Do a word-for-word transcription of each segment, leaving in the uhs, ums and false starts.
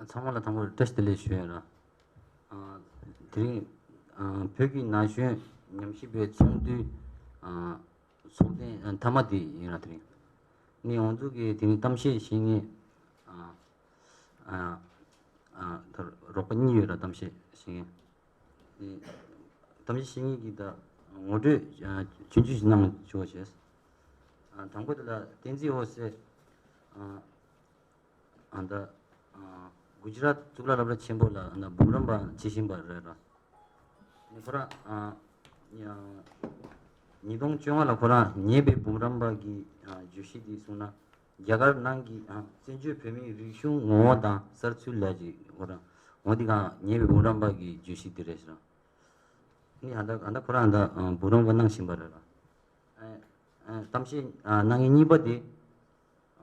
ཚང་མ་ལ་དང་པོར་བཀྲ་ཤིས་བདེ་ལེགས་ཞུ་ཡ་ར། ཨ། དེ་རིང་ཨ་བོད་ཀྱི་ན་གཞོན་ཉམས་ཞིབ་པའི་ཚོགས་འདུའི་ཨ་ཚོགས་ཐེངས་ཨ་མཐའ་མ་དེ་ཡིན་ར། དེ་རིང་ནི་ང་ཚོ་གི་དེ་རིང་གཏམ་བཤད་བྱེད་མཁན་ཨ་ཨ་ཨ་ད་རོགས་པ་གཉིས་ཡོད་ར། གཏམ་བཤད་བྱེད་མཁན། ཨ་གཏམ་བཤད་བྱེད་མཁན་གྱི་ད་ངོ་སྤྲོད་ཨ་ཆུང་ཆུང་ཞིག་གནང་ཆོག་ཞེས། ཨ་དང་པོ་དེ་ལ་བསྟན་འཛིན་འོད་ཟེར། ཨ་ཨ་ད་ཨ་གུ་ཇི་རཱཏ་གཙུག་ལག་སློབ་གྲྭ་ཆེན་པོ་ལ་ཨ་ན་འབུམ་རམས་པ་བྱེད་བཞིན་པ་རེད་ར། ཁོ་རང་ཨ་ཡ་ཉིས་སྟོང་བཅོ་ལྔ་ལ་ཁོ་རང་ཉེས་པའི་འབུམ་རམས་པ་གི་ཨ་བརྗོད་གཞི་དེ་གསུངས་ན། རྒྱ་གར་ནང་གི་ཨ་བཙན་བྱོལ་བོད་མིའི་རིག་གཞུང་ངོ་བོ་དང་གསར་ཚུལ་ལ་ཅིག་ཁོ་རང་འོ་འདི་གང་ཉེས་པའི་འབུམ་རམས་པ་གི་བརྗོད་གཞི་དེ་རེད་ཟེར། ནི་ཨ་ད་ཨ་ད་ཁོ་རང་ད་ཨ་འབུམ་རམས་པ་གནང་བཞིན་པ་རེད་ལ། ཨ་ཨ་གཏམ་བཤད་ཨ་གནང་མཁན་གཉིས་པ་དེ་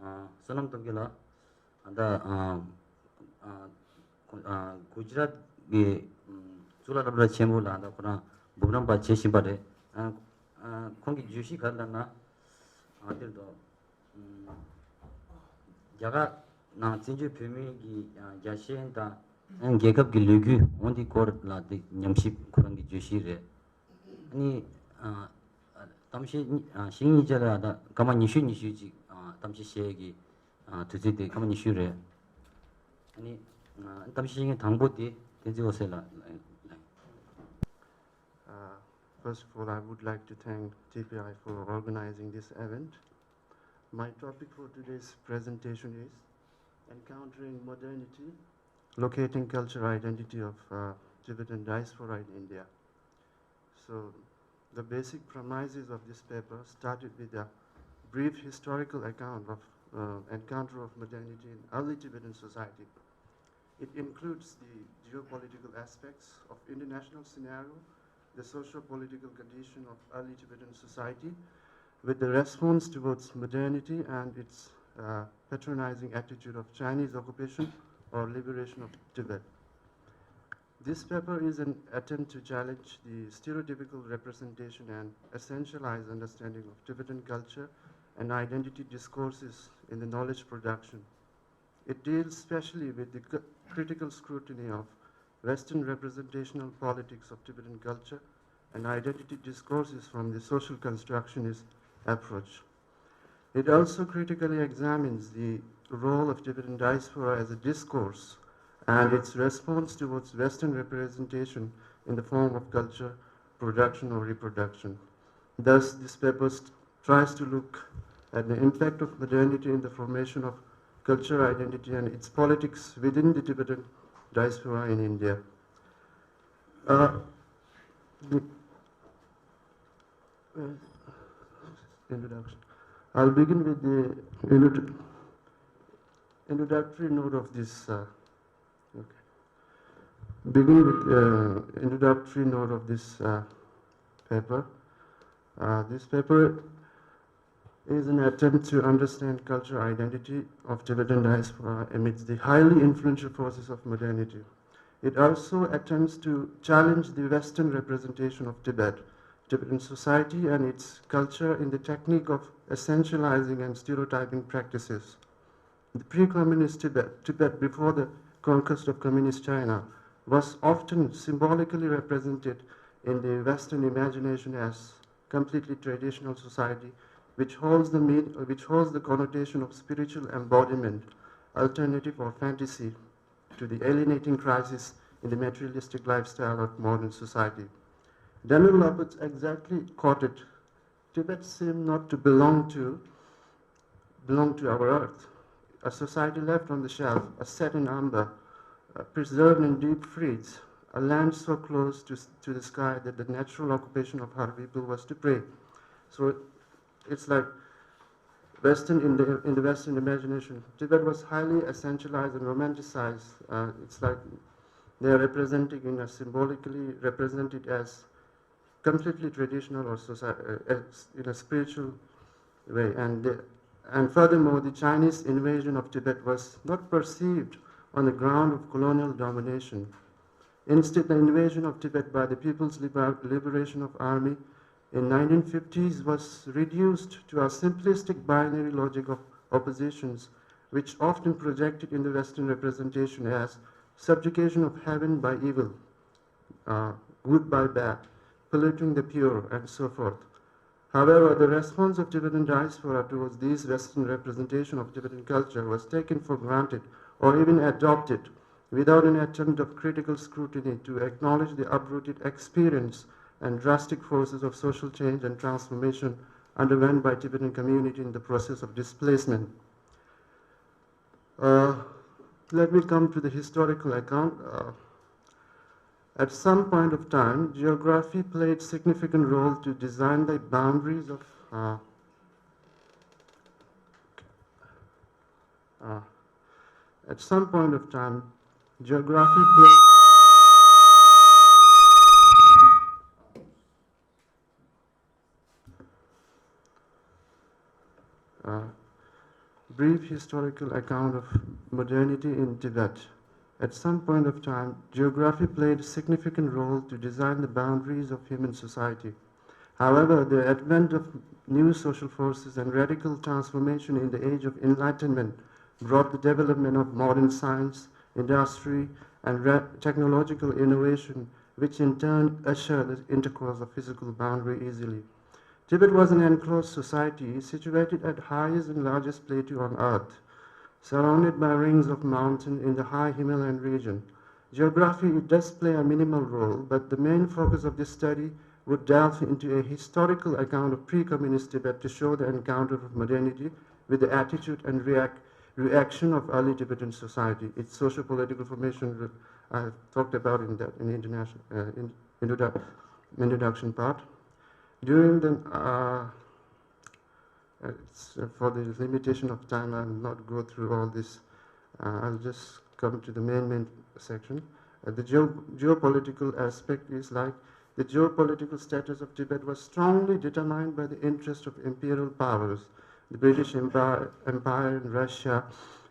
ཨ་བསོད་ནམས་སྟོབས་རྒྱལ་ལགས། ཨ་ད་ཨ་ཨ་ཁོ་ཨ་གུ་ཇི་རཱཏ་གི་ཨམ་གཙུག་ལག་སློབ་གྲྭ་ཆེན་པོ་ལ་ཨ་ད་ཁོ་རང་འབུམ་རམས་པ་བྱེད་བཞིན་པ་རེད། ཨ་ཨ་ཁོང་གི་བརྗོད་གཞི་ག་རེ་ལབ་ན། ཨ་དེར་དུ་ཨམ་རྒྱ་གར་ནང་བཙན་བྱོལ་བོད་མིའི་གི་ཨ་རྒྱལ་ཞེན་དང་ཨ་རྒྱལ་ཁབ་ཀྱི་ལོ་རྒྱུས་འོ་འདི་སྐོར་ལ་དེ་ཉམས་ཞིབ་ཁོ་རང་གི་བརྗོད་གཞི་རེད། ཨ་ནི་ཨ་གཏམ་བཤད་གཉིས་ཨ་ཤིང་གཉིས་ཆ་ལ་ད་སྐར་མ་ཉི་ཤུ་ཉི་ཤུ་ཅིག་ཨ་གཏམ་བཤད་བཤད་ཀྱི་ཨ་དུས་ཚོད་དེ་སྐར་མ་ཉི་ཤུ་རེད། ཨ་ནི་ཨ་གཏམ་བཤད་བཤད་མཁན་དང་པོ་དེ་བསྟན་འཛིན་འོད་ཟེར་ལགས། Uh, first of all, I would like to thank T P I for organizing this event. My topic for today's presentation is Encountering Modernity, Locating Cultural Identity of uh, Tibetan Diaspora in India. So, the basic premises of this paper started with a brief historical account of uh, encounter of modernity in early Tibetan society. It includes the geopolitical aspects of international scenario, the socio-political condition of early Tibetan society, with the response towards modernity and its uh, patronizing attitude of Chinese occupation or liberation of Tibet. This paper is an attempt to challenge the stereotypical representation and essentialize understanding of Tibetan culture and identity discourses in the knowledge production. It deals specially with the c- critical scrutiny of Western representational politics of Tibetan culture and identity discourses from the social constructionist approach. It also critically examines the role of Tibetan diaspora as a discourse and its response towards Western representation in the form of culture, production, or reproduction. Thus, this paper st- tries to look at the impact of modernity in the formation of cultural identity and its politics within the Tibetan diaspora in India. Uh, the, uh, introduction. I'll begin with the intro- introductory note of this. Uh, okay. Begin with uh, introductory note of this uh, paper. Uh, this paper is an attempt to understand cultural identity of Tibetan diaspora amidst the highly influential forces of modernity. It also attempts to challenge the Western representation of Tibet, Tibetan society, and its culture in the technique of essentializing and stereotyping practices. The pre-communist Tibet, Tibet before the conquest of communist China, was often symbolically represented in the Western imagination as completely traditional society, which holds the mean, which holds the connotation of spiritual embodiment, alternative or fantasy to the alienating crisis in the materialistic lifestyle of modern society. Daniel Lapidus exactly quoted, Tibet seemed not to belong to belong to our earth. A society left on the shelf, a set in amber, uh, preserved in deep freeze, a land so close to, to the sky that the natural occupation of her people was to prey. So it's like Western in the in the Western imagination, Tibet was highly essentialized and romanticized. Uh, it's like they are representing in a symbolically represented as completely traditional or society, uh, in a spiritual way. And, the, and furthermore, the Chinese invasion of Tibet was not perceived on the ground of colonial domination. Instead, the invasion of Tibet by the People's Liber- Liberation of Army in nineteen fifties was reduced to a simplistic binary logic of oppositions which often projected in the Western representation as subjugation of heaven by evil, uh, good by bad, polluting the pure, and so forth. However, the response of Tibetan diaspora towards these Western representation of Tibetan culture was taken for granted or even adopted without an attempt of critical scrutiny to acknowledge the uprooted experience and drastic forces of social change and transformation underwent by Tibetan community in the process of displacement. Uh, Let me come to the historical account. Uh, at some point of time, geography played significant role to design the boundaries of. Uh, uh, at some point of time, geography played. Uh, Brief historical account of modernity in Tibet. At some point of time, geography played a significant role to design the boundaries of human society. However, the advent of new social forces and radical transformation in the age of enlightenment brought the development of modern science, industry, and re- technological innovation, which in turn ushered the intercourse of physical boundary easily. Tibet was an enclosed society situated at highest and largest plateau on earth, surrounded by rings of mountain in the high Himalayan region. Geography does play a minimal role, but the main focus of this study would delve into a historical account of pre-communist Tibet to show the encounter of modernity with the attitude and react, reaction of early Tibetan society, its socio-political formation. I talked about in that in international uh, in introduction part. During the uh, uh, for the limitation of time, I will not go through all this. Uh, I'll just come to the main main section. Uh, the geo- geopolitical aspect is like the geopolitical status of Tibet was strongly determined by the interest of imperial powers. The British Empire, Empire and Russia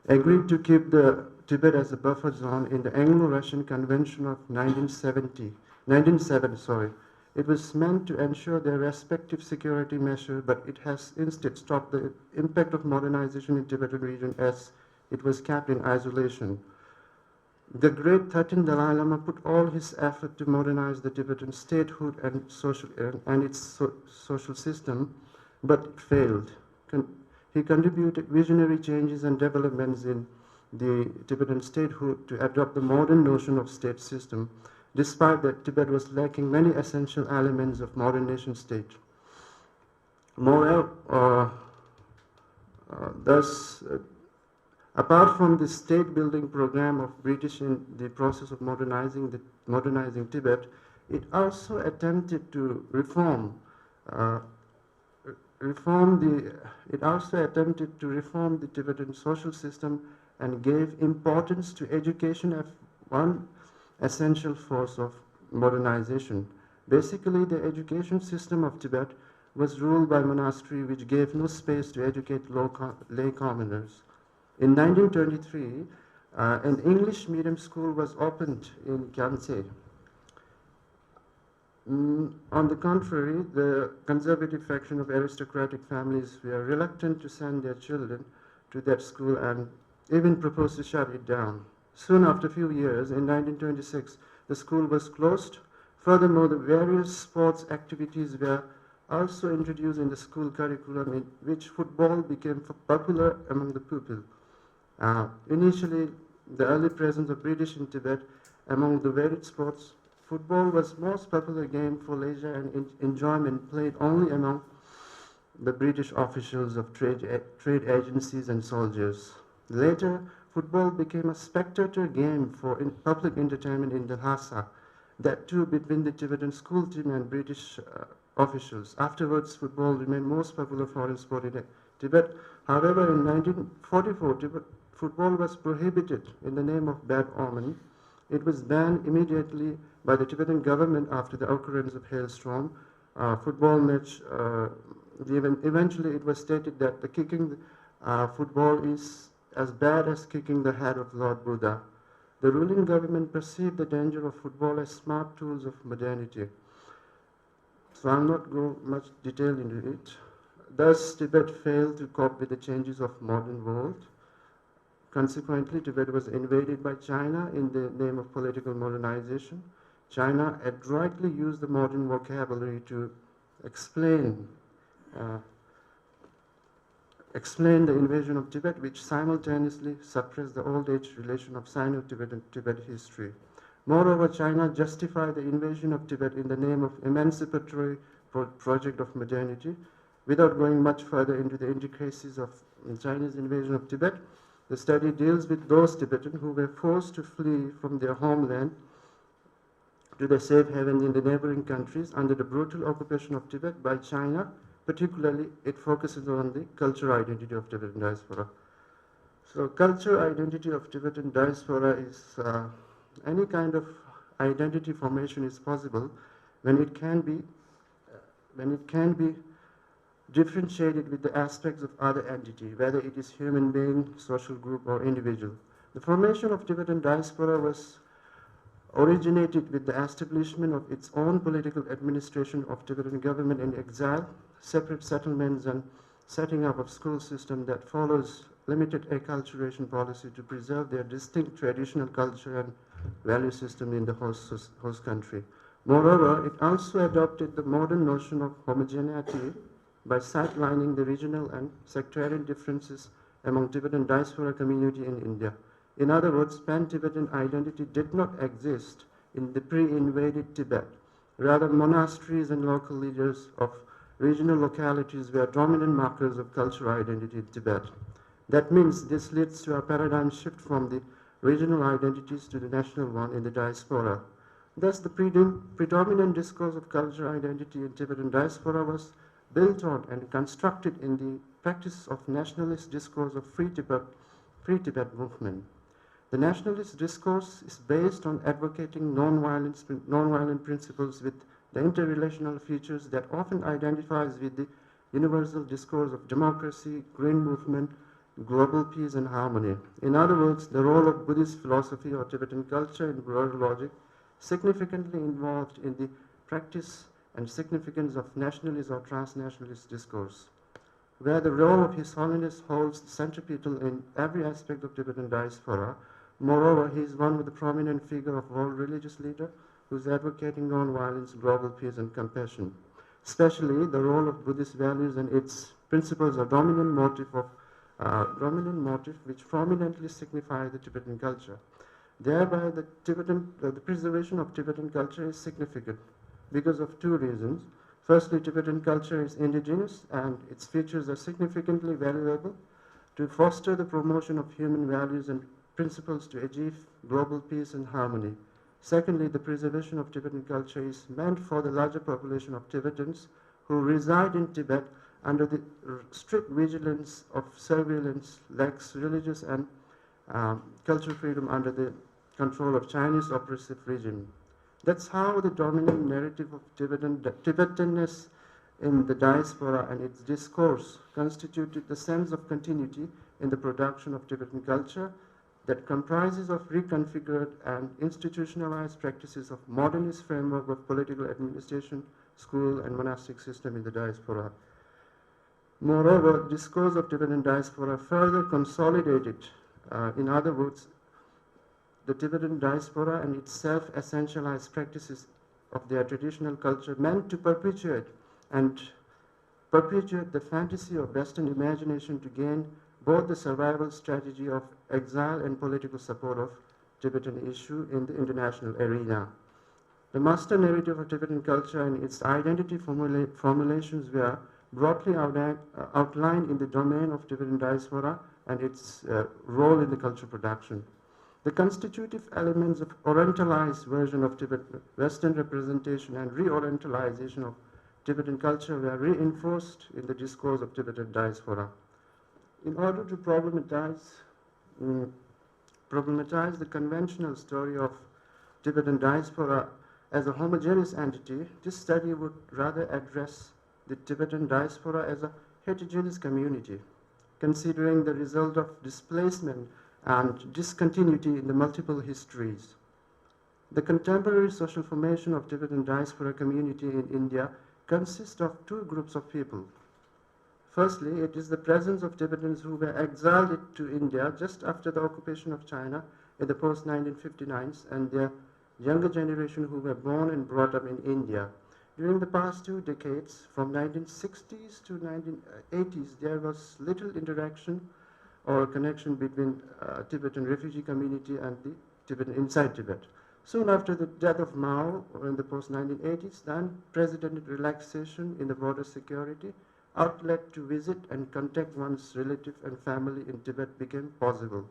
agreed to keep the Tibet as a buffer zone in the Anglo-Russian Convention of nineteen seventy, nineteen seventy, sorry. It was meant to ensure their respective security measure, but it has instead stopped the impact of modernization in Tibetan region as it was kept in isolation. The great thirteenth Dalai Lama put all his effort to modernize the Tibetan statehood and social and its so- social system, but it failed. Con- he contributed visionary changes and developments in the Tibetan statehood to adopt the modern notion of state system, despite that Tibet was lacking many essential elements of modern nation state. Moreover, uh, uh, thus, uh, apart from the state building program of British in the process of modernizing the modernizing Tibet, it also attempted to reform uh, reform the it also attempted to reform the Tibetan social system and gave importance to education as one essential force of modernization. Basically, the education system of Tibet was ruled by monastery, which gave no space to educate low co- lay commoners. In nineteen twenty-three, uh, an English medium school was opened in Khyentse. Mm, on the contrary, the conservative faction of aristocratic families were reluctant to send their children to that school and even proposed to shut it down. Soon after, a few years, in nineteen twenty-six, the school was closed. Furthermore, the various sports activities were also introduced in the school curriculum, in which football became f- popular among the pupil. Uh, initially, the early presence of British in Tibet among the varied sports, football was most popular game for leisure and en- enjoyment, played only among the British officials of trade, a- trade agencies and soldiers. Later, football became a spectator game for in- public entertainment in the Lhasa, that too between the Tibetan school team and British uh, officials. Afterwards, football remained most popular foreign sport in Tibet. However, in nineteen forty-four, Tibet, football was prohibited in the name of bad omen. It was banned immediately by the Tibetan government after the occurrence of hailstorm. Uh, football match, uh, even, eventually it was stated that the kicking uh, football is as bad as kicking the head of Lord Buddha. The ruling government perceived the danger of football as smart tools of modernity. So I'll not go much detail into it. Thus, Tibet failed to cope with the changes of modern world. Consequently, Tibet was invaded by China in the name of political modernization. China adroitly used the modern vocabulary to explain uh, explain the invasion of Tibet, which simultaneously suppressed the old age relation of Sino-Tibetan Tibet history. Moreover, China justified the invasion of Tibet in the name of emancipatory pro- project of modernity. Without going much further into the intricacies of China's invasion of Tibet, the study deals with those Tibetans who were forced to flee from their homeland to the safe haven in the neighboring countries under the brutal occupation of Tibet by China. Particularly, it focuses on the cultural identity of Tibetan diaspora. So, cultural identity of Tibetan diaspora is uh, any kind of identity formation is possible when it can be uh, when it can be differentiated with the aspects of other entity, whether it is human being, social group, or individual. The formation of Tibetan diaspora was originated with the establishment of its own political administration of Tibetan government in exile, separate settlements, and setting up of school system that follows limited acculturation policy to preserve their distinct traditional culture and value system in the host, host country. Moreover, it also adopted the modern notion of homogeneity by sidelining the regional and sectarian differences among Tibetan diaspora community in India. In other words, pan-Tibetan identity did not exist in the pre-invaded Tibet. Rather, monasteries and local leaders of regional localities were dominant markers of cultural identity in Tibet. That means this leads to a paradigm shift from the regional identities to the national one in the diaspora. Thus, the predom- predominant discourse of cultural identity in Tibetan diaspora was built on and constructed in the practice of nationalist discourse of free Tibet, free Tibet movement. The nationalist discourse is based on advocating non-violence, non-violent principles with the interrelational features that often identifies with the universal discourse of democracy, green movement, global peace and harmony. In other words, the role of Buddhist philosophy or Tibetan culture in broader logic significantly involved in the practice and significance of nationalist or transnationalist discourse, where the role of His Holiness holds centripetal in every aspect of Tibetan diaspora. Moreover, he is one of the prominent figure of world religious leader who is advocating non-violence, global peace, and compassion. Especially, the role of Buddhist values and its principles are dominant motive of uh, dominant motif which prominently signify the Tibetan culture. Thereby, the Tibetan uh, the preservation of Tibetan culture is significant because of two reasons. Firstly, Tibetan culture is indigenous and its features are significantly valuable to foster the promotion of human values and principles to achieve global peace and harmony. Secondly, the preservation of Tibetan culture is meant for the larger population of Tibetans who reside in Tibet under the strict vigilance of surveillance, lacks religious and um, cultural freedom under the control of Chinese oppressive regime. That's how the dominant narrative of Tibetan, Tibetanness in the diaspora and its discourse constituted the sense of continuity in the production of Tibetan culture that comprises of reconfigured and institutionalized practices of modernist framework of political administration, school, and monastic system in the diaspora. Moreover, discourse of Tibetan diaspora further consolidated, uh, in other words, the Tibetan diaspora and its self-essentialized practices of their traditional culture meant to perpetuate and perpetuate the fantasy of Western imagination to gain both the survival strategy of exile and political support of Tibetan issue in the international arena. The master narrative of Tibetan culture and its identity formula- formulations were broadly outlined, uh, outlined in the domain of Tibetan diaspora and its uh, role in the culture production. The constitutive elements of Orientalized version of Tibet, Western representation and re-Orientalization of Tibetan culture were reinforced in the discourse of Tibetan diaspora. In order to problematize, mm, problematize the conventional story of Tibetan diaspora as a homogeneous entity, this study would rather address the Tibetan diaspora as a heterogeneous community, considering the result of displacement and discontinuity in the multiple histories. The contemporary social formation of Tibetan diaspora community in India consists of two groups of people. Firstly, it is the presence of Tibetans who were exiled to India just after the occupation of China in the post nineteen fifty-nines and their younger generation who were born and brought up in India. During the past two decades, from nineteen sixties to nineteen eighties, there was little interaction or connection between uh, Tibetan refugee community and the Tibetan inside Tibet. Soon after the death of Mao in the post nineteen eighties, the unprecedented relaxation in the border security outlet to visit and contact one's relative and family in Tibet became possible.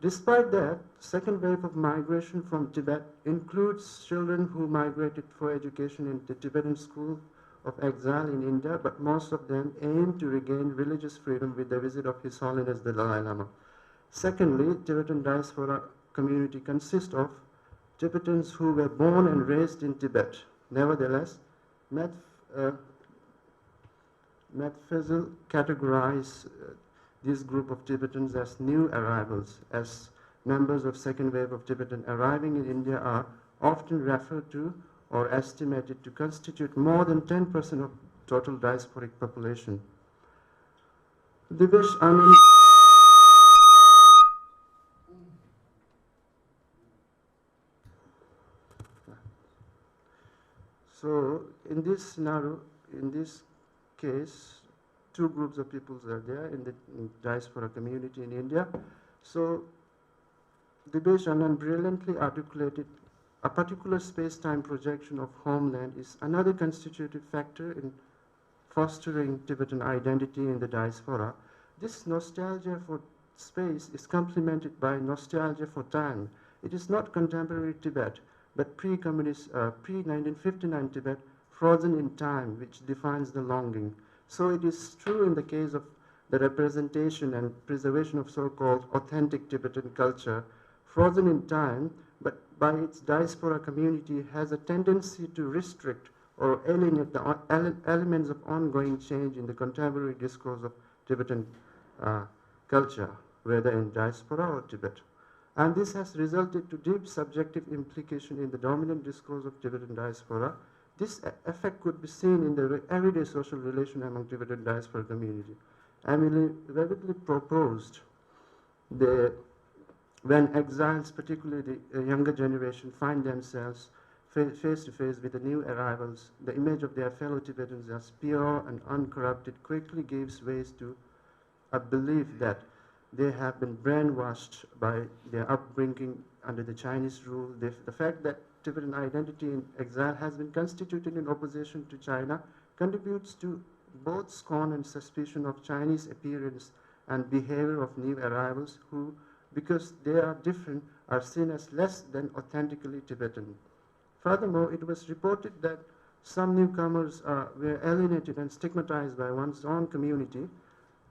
Despite that, second wave of migration from Tibet includes children who migrated for education in the Tibetan School of Exile in India, but most of them aim to regain religious freedom with the visit of His Holiness the Dalai Lama. Secondly, Tibetan diaspora community consists of Tibetans who were born and raised in Tibet. Nevertheless, Matt, uh, Matt Feazell categorized uh, this group of Tibetans as new arrivals, as members of second wave of Tibetan arriving in India are often referred to or estimated to constitute more than ten percent of total diasporic population. Divesh Anand. So, in this scenario, in this case, two groups of peoples are there in the diaspora community in India. So, Divesh Anand brilliantly articulated a particular space time projection of homeland is another constitutive factor in fostering Tibetan identity in the diaspora. This nostalgia for space is complemented by nostalgia for time. It is not contemporary Tibet, but pre communist, uh, pre nineteen fifty-nine Tibet, frozen in time, which defines the longing. So it is true in the case of the representation and preservation of so called authentic Tibetan culture, frozen in time, but by its diaspora community, has a tendency to restrict or alienate the ele- elements of ongoing change in the contemporary discourse of Tibetan uh, culture, whether in diaspora or Tibet. And this has resulted to deep subjective implication in the dominant discourse of Tibetan diaspora. This e- effect could be seen in the re- everyday social relation among Tibetan diaspora community. Emily vividly proposed the when exiles, particularly the uh, younger generation, find themselves face to face with the new arrivals, the image of their fellow Tibetans as pure and uncorrupted quickly gives way to a belief that they have been brainwashed by their upbringing under the Chinese rule. The, the fact that Tibetan identity in exile has been constituted in opposition to China contributes to both scorn and suspicion of Chinese appearance and behavior of new arrivals who, because they are different, are seen as less than authentically Tibetan. Furthermore, it was reported that some newcomers uh, were alienated and stigmatized by one's own community,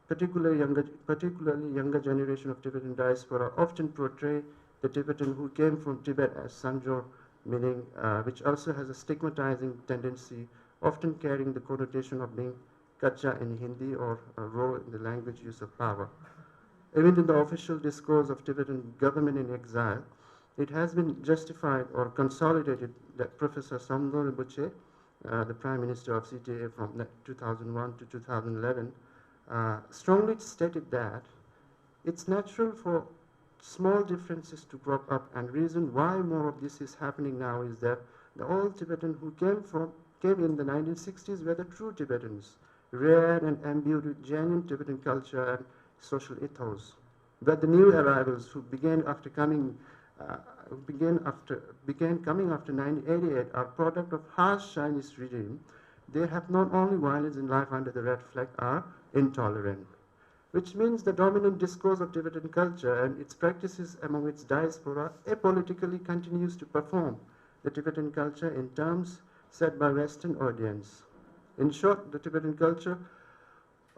particularly younger, particularly younger generation of Tibetan diaspora often portray the Tibetan who came from Tibet as Sanjo, meaning uh, which also has a stigmatizing tendency, often carrying the connotation of being kacha in Hindi or uh, raw in the language use of power. Even in the official discourse of Tibetan government in exile, it has been justified or consolidated that Professor Samdhor Rinpoche, uh, the Prime Minister of C T A from two thousand one to two thousand eleven, uh, strongly stated that it's natural for small differences to crop up, and reason why more of this is happening now is that the old Tibetan who came from came in the nineteen sixties were the true Tibetans, rare and imbued with genuine Tibetan culture and social ethos. But the new arrivals who began after coming, uh, who began after began coming after nineteen eighty-eight are product of harsh Chinese regime. They have not only violence in life under the red flag are intolerant, which means the dominant discourse of Tibetan culture and its practices among its diaspora apolitically continues to perform the Tibetan culture in terms set by Western audience. In short, the Tibetan culture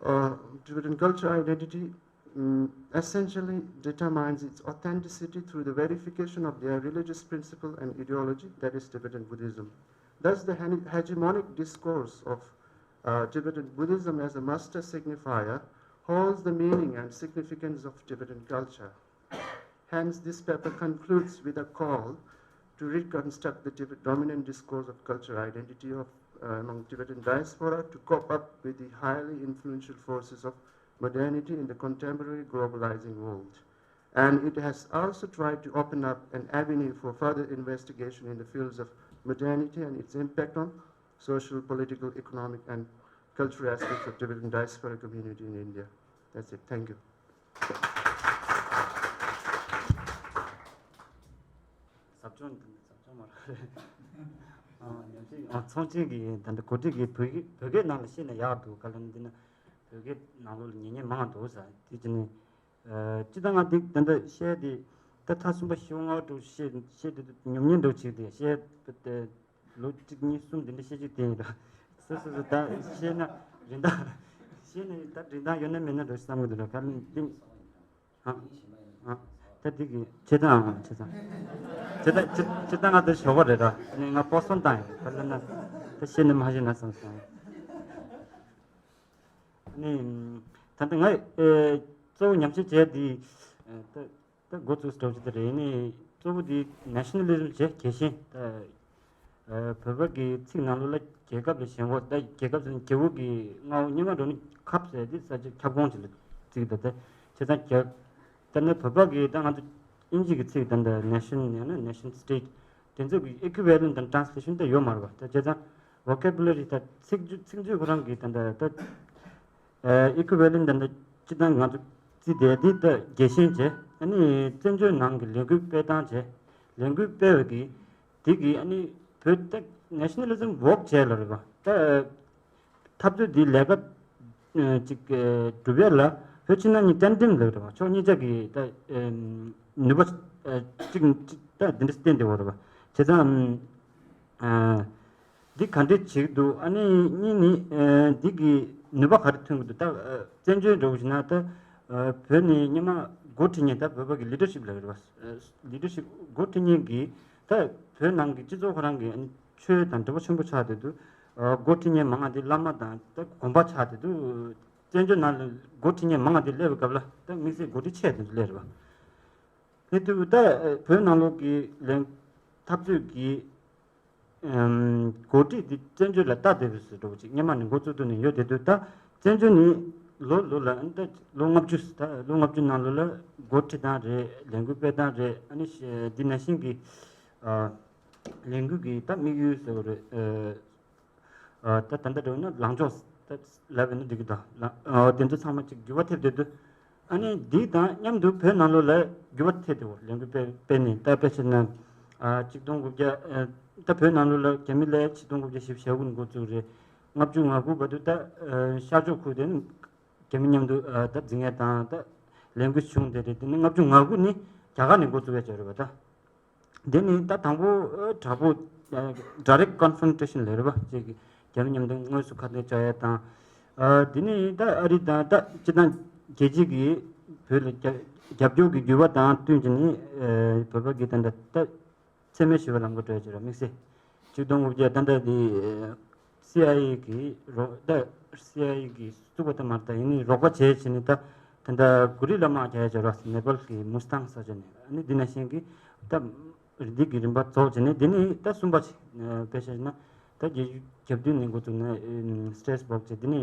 uh, Tibetan culture identity mm, essentially determines its authenticity through the verification of their religious principle and ideology, that is Tibetan Buddhism. Thus, the hene- hegemonic discourse of uh, Tibetan Buddhism as a master signifier holds the meaning and significance of Tibetan culture. Hence, this paper concludes with a call to reconstruct the Tibet dominant discourse of cultural identity of uh, among Tibetan diaspora to cope up with the highly influential forces of modernity in the contemporary globalizing world. And it has also tried to open up an avenue for further investigation in the fields of modernity and its impact on social, political, economic, and cultural aspects of Tibetan diaspora community in India. That's it. Thank you. ཟབ་སྦྱོང་དང་ཟབ་སྦྱོང་མ་རེད། ཨ། ཉམས་ཞིབ། ཨ། ཚོང་ཆེན་གྱི་ད་ལྟ་གོ་སྒྲིག་གི་བོད་སྐད་བོད་སྐད་ནང་ལ་བཤད་ན་ཡག་འདུག་ག་ལ་ནི་འདི་ན་བོད་སྐད་ནང་ལོགས་ལ་ཉན་མཁན་མང་འདུག་ཟེར། དེ་བྱས་ནས། ཨ། སྤྱིར་བཏང་ང་འདི་ད་ལྟ་བཤད་དེ་ད་ཐ་གསུམ་པ་བཞི་པ་ལྔ་པ་འདྲ་བཤད་བཤད་དེ་ཉོབ་ཉེས་འདྲ་བྱས་ཏེ་བཤད་དེ། ལོ་གཅིག་གཉིས་གསུམ་འདི་འདྲ་བཤད་རྒྱུ་དེ་ཡིན་ར། སོ་སོ་སོ་ད་བཤད་ན་རིན་ཐང་། བཤད་ན་ད་རིན་ཐང་ཡོད་ན་མེད་ན་འགྲོ་བསམ་གི་འདུག་ར། ག་ལ་འདི། ཨ། ཨ། ད་འདི་གི་ཆེ་ཐང་། ཨ། ཆེ་ཐང་། ཆེ་ཐང་། ཆེ་ཐང་། ང་ད་ཞོགས་པ་རེད་ར། ནི་ང་པོ་སོན་བཏང་ཡོད། ག་ལ་ན་ད་བཤད་ན་མ་བཤད་ན་བསམ་སོང་། ནི་ད་ལྟ་ང་ཨེ་གཙོ་བོ་ཉམས་ཞིབ་བྱས་འདི་ཨེ་ད། ད་འགོ་བཙུགས་འགྲོ་རྒྱུ་དེ་རེད། ནི་གཙོ་བོ་དེ་ནེ་ཤ་ནལ་ལི་ཛམ་བྱས་རྒྱལ་ཞེན། ད་ཨ་བོད་པ་གི་ཚིག་ནང་ལོགས་ལ་རྒྱལ་ཁབ་ལ་ཞེན་ཁོག་ད་རྒྱལ་ཁབ་ཟེར་ན་རྒྱལ་པོ་གི་མངའ་འོག་སྙན་ངག་འགྲོ་ནི་ཁབ་ཟེར་དེ་ས་ཆ་ཁྱབ་ཁོངས་ཅིག་ལ་ཚིག་ད་ད་བྱས་ཙང་རྒྱལ། ད་ནི་བོད་པ་གི་ད་ང་ཚོ་དབྱིན་ཇི་གི་ཚིག་ད་ད་ནེ་ཤན་ཡང་ན་ནེ་ཤན་སི་ཊེ་ཊི་དེ་ཚོ་གི་ཨི་ཀུ་ཝེ་ལེན་ཊི་དང་ཊ་རན་སི་ལེ་ཤན་ད་ཡོད་མ་རེད་པ། ད་བྱས་ཙང་ཝོ་ཀེ་བུ་ལ་རི་ད་ཚིག་ཚིག་མཛོད་ཁོ་རང་གི་ད་ད་ད། ཨི་ཀུ་ཝེ་ལེན་ཊི་ད་ལྟ་སྤྱིར་བཏང་ང་ཚོ་རྩིས་དེ་འདི་ལྟ་རྒྱས་ཤིང་བྱས། ཨ་ནི་བཙན་བྱོལ་ནང་གི་ལས་འགུལ་སྤེལ་སྟངས་བྱས། ལས་འགུལ་སྤེལ་བའི་གི་དེ་གི་ཨ་ནི་བོད་ད་ནེ་ཤ་ནལ་ལི་ཛམ་ཝོརྐ་བྱས་ལ་རེད་པ། ད་འཐབ་རྩོད་འདི་ལས་ཀ་ཅིག་སྒྲུབ་ཡ་ལ་བོད་ཕྱི་ནང་གཉིས་ཊན་ཌེམ་ལ་རེད་པ། ཕྱོགས་གཉིས་ཆ་གི་ད་ནུས་པ་ཅིག་ཅིག་ད་འདི་འདྲ་བསྟན་བསྡད་པ་རེད་པ། བྱས་ཙང་། འདི་ག་འདྲས་བྱེད་ཀྱི་འདུག་ཨ་ནི་གཉིས་ནི། འདི་གི་ནུས་པ་ག་རེ་ཐོན་གྱི་འདུག་ད་བཙན་བྱོལ་འདྲ་བོ་ཞིག་ན་ད་བོད་ནས་སྔོན་མ་འགོ་ཁྲིད་མཁན་ད་བོད་པ་གི་ལི་ཌར་ཤིབ་ལབ་ཀྱི་རེད་པ། ལི་ཌར་ཤིབ་འགོ་ཁྲིད་མཁན་གྱི་ད་བོད་ནང་གི་སྤྱི་ཚོགས་ཁོ་རང་གི་ཆོས་དང་འབྲེལ་བ་ཆེན་པོ་ཆགས་བསྡད་འདུག་འགོ་ཁྲིད་མཁན་མང་བ་འདི་བླ་མ་དང་ད་དགོན་པ་ཆགས་བསྡད་འདུག་བཙན་བྱོལ་ནང་ལ་འགོ་ཁྲིད་མཁན་མང་བ་འདི་སླེབས་པའི་སྐབས་ལ་ད་དམིགས་བསལ་འགོ་ཁྲིད་ཆེ་བསྡད་འདུག་སླེབས་རེད་པ། དེ་དུས་ད་བོད་ནང་ལོགས་ཀྱི་ལས་འཐབ་རྩོད་ཀྱི་འགོ་ཁྲིད་འདི་བཙན་བྱོལ་ལ་ལྟ་བསྡད་པའི་བཟོ་འདྲ་བོ་ཅིག་སྔོན་མ་ནས་འགོ་བཙུགས་དུས་ནས་ཡོད་བསྡད་དུས། ད་བཙན་བྱོལ་ནས་ལོ་ལོ་ལ་ད་ལོ་ལྔ་བཅུ། ད་ལོ་ལྔ་བཅུ་ནང་ལོགས་ལ་འགོ་ཁྲིད་སྟངས་རེད། ལས་འགུལ་སྤེལ་སྟངས་རེད། ཨ་ནི་འདི་ནང་བཞིན་གྱི་ལས་འགུལ་གྱི་ད་དམིགས་ཡུལ་ཟེར་བ་རེད། ད་ད་ལྟ་འདྲ་བོ་ན་ལངས་ཕྱོགས་ལབ་པ་ཡིན་ན་འགྲིག་གི་འདུག་དེ་ཚོ་ཚང་མ་ཅིག་འགྱུར་བ་ཐེབས་བསྡད་དུས། ཨ་ནི་འདི་དང་མཉམ་དུ་བོད་ནང་ལོགས་ལ་འགྱུར་བ་ཐེབས་བསྡད་པ། ལས་འགུལ་སྤེལ་སྤེལ་ནས་ད་དཔེ་བྱས་ན། ཆིག་སྟོང་དགུ་བརྒྱ། ད་བོད་ནང་ལོགས་ལ་རྒྱ་མི་ལ་ཆིག་སྟོང་དགུ་བརྒྱ་བཞི་བཅུ་ཞེ་དགུ་ནས་འགོ་བཙུགས་རེད། ལྔ་བཅུ་ང་དགུ་བར་དུ་ད་ཤར་ཕྱོགས་ཁུལ་དེ་རྒྱ་མི་མཉམ་དུ་ད་འཛིང་ཡས་དང་ད་ལས་འགུལ་བྱུང་བསྡད་རེད། དེ་ནས་ལྔ་བཅུ་ང་དགུ་ནས་རྒྱ་གར་ནས་འགོ་བཙུགས་ཡས་བྱས་རེད་པ། ད། འདི་ནི་ད་དང་པོ་དྲག་པོ་direct confrontation ལབ་རེད་པ། ཅིག་རྒྱ་མི་མཉམ་དུ་དངོས་སུ་ཁ་གཏད་གཅོག་ཡ་དང་། འདི་ནི་ད་ཨ་རི་དང་ད་སྤྱིར་བཏང་རྒྱལ་སྤྱི་གི་བོད་ལ་རྒྱབ་རྒྱབ་སྐྱོར་གྱི་འགྱུར་བ་དང་བསྟུན་བྱས་ནས་བོད་པ་གི་ད་ད་ད་འཚེ་མེད་ཞི་བའི་ལམ་ཁ་འགྲོ་ཡ་ཅིག་ར་དམིགས་བསལ། ཆིག་སྟོང་དགུ་བརྒྱ་ད་ད་འདི། སི་ཨའི་ཨེ་གི་རོགས་ད་སི་ཨའི་ཨེ་གི་བཙུགས་པ་ད་མ་རེད། ད་ཡིན་ནའི་རོགས་པ་བྱས་བྱས་ནས་ད་ད་ད་གུ་རི་ལ་དམག་རྒྱག་ཡ་བྱས་རོགས་ནེ་པཱལ་གི་མུ་སི་ཐང་ས་ཆ་ནས། ཨ་ནི་འདི་ནང་བཞིན་གྱི་ད་རིགས་འདི་གི་རིམ་པ་རྫོགས་བྱས་ནས་འདི་ནི་ད་གསུམ་པ་བྱས་དཔེ་བཤད་ན་ད་རྒྱལ་རྒྱབ་མདུན་ནས་འགོ་བཙུགས་ནས་སི་ཊེ་རེ་སི་བོག་བྱས། འདི་ནི་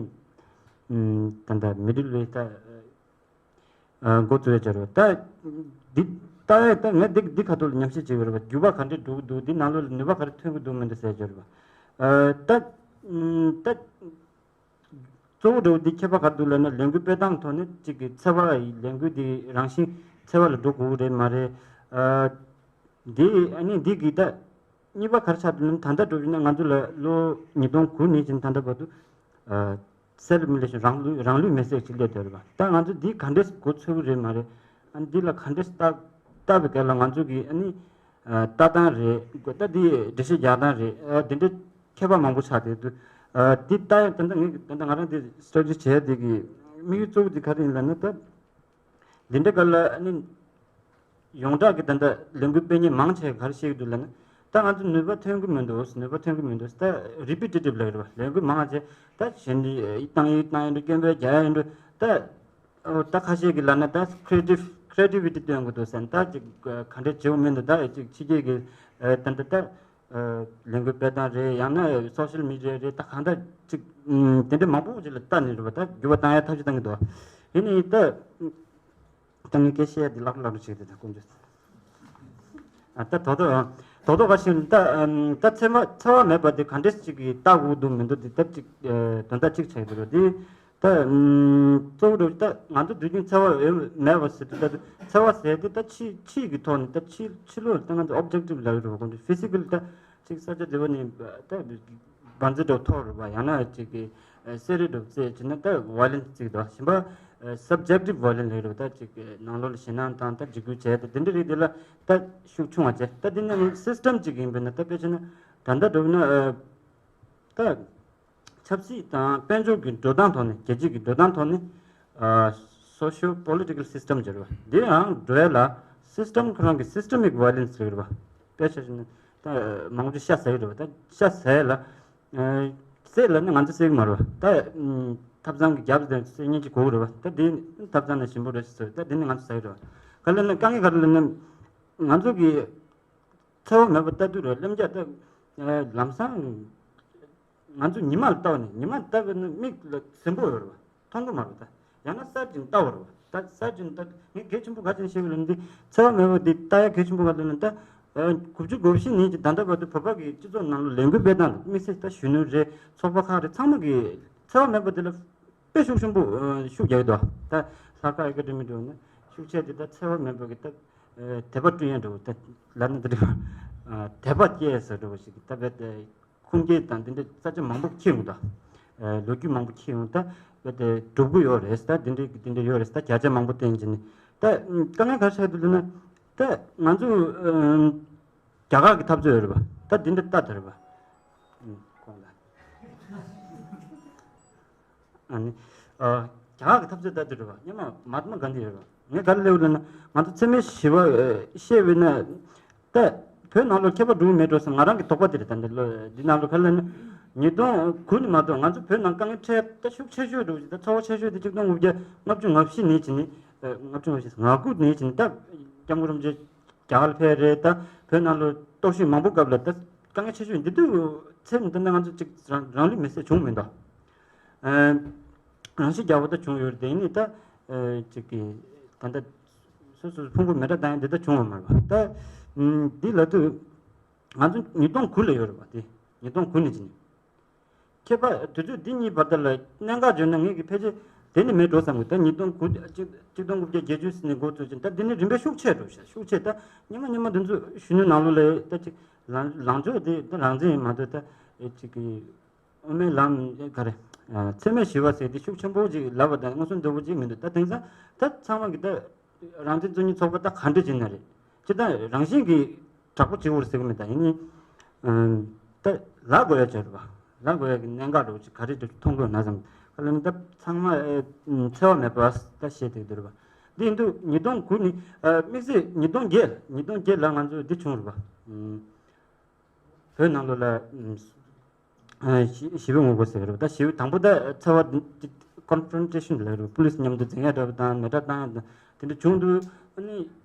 ད་ད་མི་ཌལ་ཝེ་ད། འགོ་བཙུགས་ཡ་བྱ་རུ་ད། འདི་ལྟ་བས་ད་ངས་འདི་འདི་ཁ་ཐུག་ལ་ཉམས་ཞིབ་བྱེད་དགོས་རེད་པ། འགྱུར་བ་ག་འདྲས་འགྲོ་གི་འདུག་འདི་ནང་ལོགས་ལ་ནུས་པ་ག་རེ་ཐོན་གི་འདུག་མི་འདུག་ཟེར་བྱ་རུ་པ། ད་ད་གཙོ་བོ་འདྲ་བོ་འདི་ཁྱད་པར་ག་རེ་འདུག་ལབ་ན་ལས་འགུལ་སྤེལ་སྟངས་ཐོག་ནས་གཅིག་གི་འཚེ་བ་ཡི་ལས་འགུལ་འདི་རང་བཞིན་འཚེ་བ་ལ་འགྲོ་དགོས་ཀྱི་རེད་མ་རེད། འདི་ཨ་ནི་འདི་གི་ད་གཉིས་པ་ག་རེ་ཆགས་འདུག་ན་ད་ལྟ་འགྲོ་བཞིན་ན་ང་ཚོ་ལ་ལོ་ཉིས་སྟོང་དགུ་ནས་བྱས་ད་ལྟ་བར་དུ། སེལ་མི་ལེ་ཤིང་རང་ལུས་རང་ལུས་མེར་སྲེག་ཅིག་སླེབས་བསྡད་རེད་པ། ད་ང་ཚོ་འདི་ག་འདྲས་འགོ་ཚུགས་ཀྱི་རེད་མ་རེད། ཨ་ནི་འདི་ལ་ག་འདྲས་ལྟ་ལྟ་བའི་སྐབས་ལ་ང་ཚོ་གི་ཨ་ནི་ལྟ་སྟངས་རེད། ད་འདི་འགྲེལ་བཤད་རྒྱག་སྟངས་རེད། འདི་འདྲས་ཁྱད་པར་མང་པོ་ཆགས་བསྡད་འདུག་འདི་ལྟ་ཡང་ད་ལྟ་ངས་ད་ལྟ་ང་རང་འདི་སི་ཊ་ཌི་བྱས་འདི་གི་དམིགས་ཡུལ་གཙོ་བོ་འདི་ག་རེ་ཡིན་ལབ་ན། ད་འདི་འདྲ་སྐབས་ལ་ཨ་ནི་ཡོངས་གྲགས་ཀྱི་ད་ལྟ་ལས་འགུལ་སྤེལ་མཁན་མང་ཆེ་ག་རེ་བཤད་ཀྱི་འདུག་ལབ་ན། ད་ང་ཚོ་ནུས་པ་ཐོན་གྱི་མི་འདུག་ནུས་པ་ཐོན་གྱི་མི་འདུག་ད་རི་པི་ཊི་ཊིབ་ལབ་ཀྱི་རེད་པ། ལས་འགུལ་མང་ཆེ་ད་གཞན་འདི་བཏང་ཡིན་བཏང་ཡིན་འགྲོ། སྐྱོན་སྤེལ་རྒྱག་ཡིན་འགྲོ། ད་ཨོ་ད་ཁ་ཤས་ཀྱིས་ལབ་ན་ད་ཁི་རེ་ཊིབ་ཁི་རེ་ཊི་ཝི་ཊི་སྟོན་གྱི་འདུག་ཟེར་ན། ད་ཅིག་ག་འདྲས་བྱེད་དགོས་མི་འདུག་ད་ཅིག་ཕྱི་རྒྱལ་གྱི་ད་ད་ད། ལས་འགུལ་སྤེལ་སྟངས་རེད། ཡང་ན་སོ་ཤལ་མི་ཌི་ཡ་རེད། ད་གང་ལྟར་ཅིག་དེ་འདྲ་མང་པོ་ཅིག་ལ་ལྟ་ནས་རེད་པ། ད་འགྱུར་བ་བཏང་ཡ་ཐབས་ཤེས་བཏང་གི་འདུག་ཡིན་ནའི་ད། ད་ངས་སྐད་བཤད་ཡ་དེ་ལྷག་ལྷག་རུ་བྱས་ཏེ་ད་དཀོན་མཆོག་ཨ་ད་དོ་དོ་ཨ། དོ་དོ་ག་ཞིག་ད་ཨམ། ད་འཚེ་མ་འཚེ་བ་མེད་པ་དེ་ག་འདྲས་ཅིག་གིས་ལྟ་དགོས་འདུག་མི་འདུག་དེ་ད་ཅིག་ཨ། དོན་དག་ཅིག་ཆགས་ཡོད་རེད་དེ། ད་ཨམ། གཙོ་བོ་རེད། ད་ང་ཚོ་དུས་རྒྱུན་འཚེ་བ་ཡོད་མེད་པ་ཟེར་དུས་ད་འཚེ་བ་ཟེར་དེ་ད་ཕྱི་ཕྱི་གི་ཐོག་ནས་ད་ཕྱི་ཕྱི་ལོགས་ད་ང་ཚོ་ཨོབ་ཇེག་ཊིབ་ལབ་ཡོད་རེད་པ། ཁོང་ཚོ་ཕི་སི་ཀལ་ད་ཅིག་ས་ཆ་དེ་བ་ནས་ད་འབར་རྫས་འདྲ་ཐོག་རེད་པ། ཡང་ན་ཅིག་གི་ཨ། གསེར་རི་འདྲ་བཙལ་བྱས་ན་ད་ཝའི་ལེན་སི་ཅིག་འདུག་གཞན་པ་ཨ། སབ་ཇེག་ཊིབ་ཝའི་ལེན་སི་ལབ་རེད་པ། ད་ཅིག་ནང་ལོགས་ལ་ཞེད་སྣང་དང་ད་འཇིགས་སྐུལ་བྱས་ད་དེ་འདྲ་རིགས་དེ་ལ་ད་ཤུགས་ཆུང་བ་བྱས། ད་དེ་ནས་སིས་ཊམ་ཅིག་ཡིན་པས་ན་ད་དཔེ་བྱས་ན་ད་ལྟ་འདྲ་བོ་ན་ཨ། ད་ཆབ་སྲིད་དང་དཔལ་འབྱོར་གྱི་འགྲོ་སྟངས་ཐོག་ནས། རྒྱལ་སྤྱི་གི་འགྲོ་སྟངས་ཐོག་ནས་ཨ། སོ་ཤོ་པོ་ལི་ཊི་ཀལ་སིས་ཊམ་ཟེར་བ་འདི་ཡང་འགྲོ་ཡ་ལ་སིས་ཊམ་ཁོ་རང་གི་སིས་ཊ་མིག་ཝའི་ལེན་སི་ཟེར་བ། དཔེ་ཆ་བཞག་ན་ད་མང་པོ་ཅིག་ཤ་ཟ་གི་རེད་པ། ད་ཤ་ཟ་ཡ་ལ་ཨ། བསད་ལབ་ན་ང་ཚོ་བསད་གི་མ་རེད་པ། ད་ཨ། ཐབ་ཚང་གི་རྒྱབ་ལ་བསད་ཉེན་ཅིག་དགོས་ཀྱི་རེད་པ། ད་འདི་ཐབ་ཚང་ནང་ཞིམ་པོ་རེད་ཟེར། ད་འདི་ནི་ང་ཚོ་ཟ་གི་རེད་པ། ག་རེ་ལབ་ན་དཀའ་ངལ་ག་རེ་ལབ་ན་ང་ཚོ་གི་འཚེ་བ་མེད་པ་ལྟ་དུས་རེད། ལྷན་རྒྱས་ད་ལམ་སང་ང་ཚོ་ཉི་མ་ལ་ལྟ་བ་ནི་ཉི་མ་ལ་ལྟ་བ་ནི་མིག་ལ་གཟན་པོ་ཡོད་རེད་པ། མཐོང་གི་མ་རེད་པ། ད་ཡང་ན་གསར་བཞིན་ལྟ་བ་རེད་པ། ད་གསར་བཞིན་ད་ངས་གལ་ཆེན་པོ་ག་ཅིག་བཤད་པ་ལབ་ན་འདི་འཚེ་བ་མེད་པ་འདི་ལྟ་ཡ་གལ་ཆེན་པོ་ག་ལབ་ན་ད་དགུ་བཅུ་གོ་བཞི་ནས་ཀྱི་ད་ལྟ་བར་དུ་བོད་པ་གི་སྤྱི་ཚོགས་ནང་ལ་ལས་འགུལ་སྤེལ་སྟངས་དམིགས་བསལ་ད་གཞོན་ནུ་རེད། ཚོགས་པ་ཁག་རེད། ཚང་མ་གི་འཚེ་བ་མེད་པ་འདི་ལ་དཔེ་ཤུགས་ཆེན་པོ་ཤུགས་རྒྱག་གི་འདུག་ད་ལྷག་དཀར་ཨེ་ཀ་ཌེ་མི་འགྲོ་ན་ཤུགས་ཆེ་དེ་ད་འཚེ་བ་མེད་པ་གི་ད་དད་པ་སྐྲུན་ཡ་འགྲོ་ད་ལབ་ན་འདི་འདྲ་དད་པ་སྐྱེ་ས་འགྲོ་ཞིག་ད་བས་ད། ཁུངས་སྐྱེལ་དང་དེ་འདྲ་ས་ཆ་མང་པོ་འཁྱེར་ཡོང་། ད་ལོ་རྒྱུས་མང་པོ་འཁྱེར་ཡོང་། ད་བས་ད་སྒྲུབ་ཀྱི་ཡོད་རེད། ད་དེ་འདྲ་དེ་འདྲ་ཡོད་རེད། ད་བརྒྱ་ཆ་མང་པོ་བསྟན་བྱས་ནས་ད་དཀའ་ངལ་ག་རེ་ཆགས་འདུག་ལབ་ན་ད་ང་ཚོ་རྒྱ་གར་གྱི་འཐབ་རྩོད་ཡོད་རེད་པ། ད་དེ་འདྲ་ལྟ་དེ་རེད་པ། ཁོང་ལ། ཨ་ནི། ཨ། རྒྱ་གར་གྱི་འཐབ་རྩོད་ལྟ་དུས་རེད་པ། སྔོན་མ་མ་ཧཱ་ཏ་མ་གྷན་དྷི་ཡོད་རེད་པ། ངས་ག་རེ་ལབ་ཡོད་ལབ་ན་ང་ཚོ་འཚེ་མེད་ཞི་བ་བཤད་པས་ན། ད་བོད་ནང་ལོགས་ཁྱད་པར་འགྲོ་གི་མེད་འགྲོ་བསམ་ང་རང་གི་དོགས་པ་དེ་རེད། ད་འདི་ལོ་འདི་ནང་ལོགས་ག་རེ་ལབ་ན་ཉིས་སྟོང་དགུ་ནས་མ་གཏོགས་ང་ཚོ་བོད་ནང་དཀའ་ངལ་འཕྲད་ད་ཤུགས་ཆེ་ཤོས་འགྲོ་ཞིག་ད་ཚོར་བ་ཆེ་ཤོས་དེ་ཆིག་སྟོང་དགུ་བརྒྱ་ལྔ་བཅུ་ང་བཞི་ནས་བྱས་ནས། ལྔ་བཅུ་ང་བཞི་ང་དགུ་ནས་བྱས་ནས་ད་སྐྱབས་མགོན་རིན་པོ་ཆེ་རྒྱ་གར་ལ་ཕེབས་རེད། ད་བོད་ནང་ལོགས་གཏོར་བཤིག་མང་པོ་སྐབས་ལ་ད་དཀའ་ངལ་ཆེ་ཤོས་འདི་དུས་ཚེ་འདི་ན་ང་ཚོ་ཅིག་རང་རང་ལུས་མེར་སྲེག་བྱུང་མི་འདུག་ཨ། རང་ཤི་རྒྱག་པ་ད་བྱུང་ཡོད་རེད། དེ་ནི་ད་ཨ། ཅིག་གི་ད་ལྟ་སོ་སོ་ཕུང་པོ་མེ་དྲག་བཏང་ཡ་འདི་ད་བྱུང་བ་མ་རེད་པ། ད་ཨ། འདི་ལབ་དུས་ང་ཚོ་ཉིས་སྟོང་དགུ་ལ་ཡོད་རེད་པ། དེ་ཉིས་སྟོང་དགུ་ནས་ཅི་ནས། ཁྱད་པར་དུས་ཚོད་འདི་གཉིས་བར་དུ་ལ་གནད་འགག་བརྗོད་ན་ངེད་ཀྱི་ཕལ་ཆེར་དེ་ནི་མེད་འགྲོ་བསམ་གི། ད་ཉིས་སྟོང་དགུ་ཆིག་སྟོང་དགུ་བརྒྱ་བརྒྱད་ཅུ་ནས་འགོ་བཙུགས་ཀྱིན་ད་འདི་ནི་རིམ་པས་ཤུགས་ཆེ་འགྲོ་ཤག་ཤུགས་ཆེ། ད་ཉི་མ་ཉི་མ་འདི་ཚོ་གཞོན་ནུ་ནང་ལོགས་ལ་ད་ཅིག་ལངས་ལངས་ཕྱོགས་འདི་ད་རང་བཙན་ཡིན་མ་གཏོགས་ད་ཅིག་གི་དབུ་མའི་ལམ་ག་རེ། འཚེ་མེད་ཞི་བ་ཟེར་དེ་ཤུགས་ཆེན་པོ་ཅིག་ལབ་པ་དང་མངོན་སུམ་དོད་པོ་ཅིག་མི་འདུག་ད་དེང་སང་ད་ཚང་མ་གི་ད་རང་བཙན་རྩོད་མཁན་ཚོགས་པ་ད་ག་འདྲ་ཅིག་ན་རེད། ཅི་ད་རང་བཞིན་གི་དྲག་པོ་བྱེད་དགོས་རེད་ཟེར་གི་མེད། ད་ཡིན་ནའི་ད་ལབ་དགོས་ཡ་ཅིག་ཡོད་རེད་པ། ལབ་དགོས་ཡ་གི་གནད་འགག་འདྲ་བོ་ཅིག་ག་རེ་འདྲ་མཐོང་དགོས་ན་བསམ། ག་ལ་ནི་ད་ཚང་མ་ཨེ་འཚེ་བ་མེད་པ་ད་བཤད་བསྡད་ཀྱི་འདུག་རེད་པ། འདི་ཡིན་དུས་ཉིས་སྟོང་དགུ་ནི་ཨ་དམིགས་བསལ་ཉིས་སྟོང་བརྒྱད་ཉིས་སྟོང་བརྒྱད་ལ་ང་ཚོ་འདི་བྱུང་རེད་པ། བོད་ནང་ལོགས་ལ་ཨ་ཞི་ཞི་བའི་ངོ་རྒོལ་ཟེར་གི་རེད་པ། ད་ཞི་བའི་དང་པོ་ད་འཚེ་བ་འདི་ཀོན་ཕྲོན་ཊེ་ཤན་ལབ་ཀྱི་རེད་པ། པུ་ལིས་མཉམ་དུ་འཛིང་ཡ་འདྲ་པོ་དང་མེ་སྲེག་བཏང་ཡ་དང་དེ་འདྲ་བྱུང་དུས་ཨ་ནི་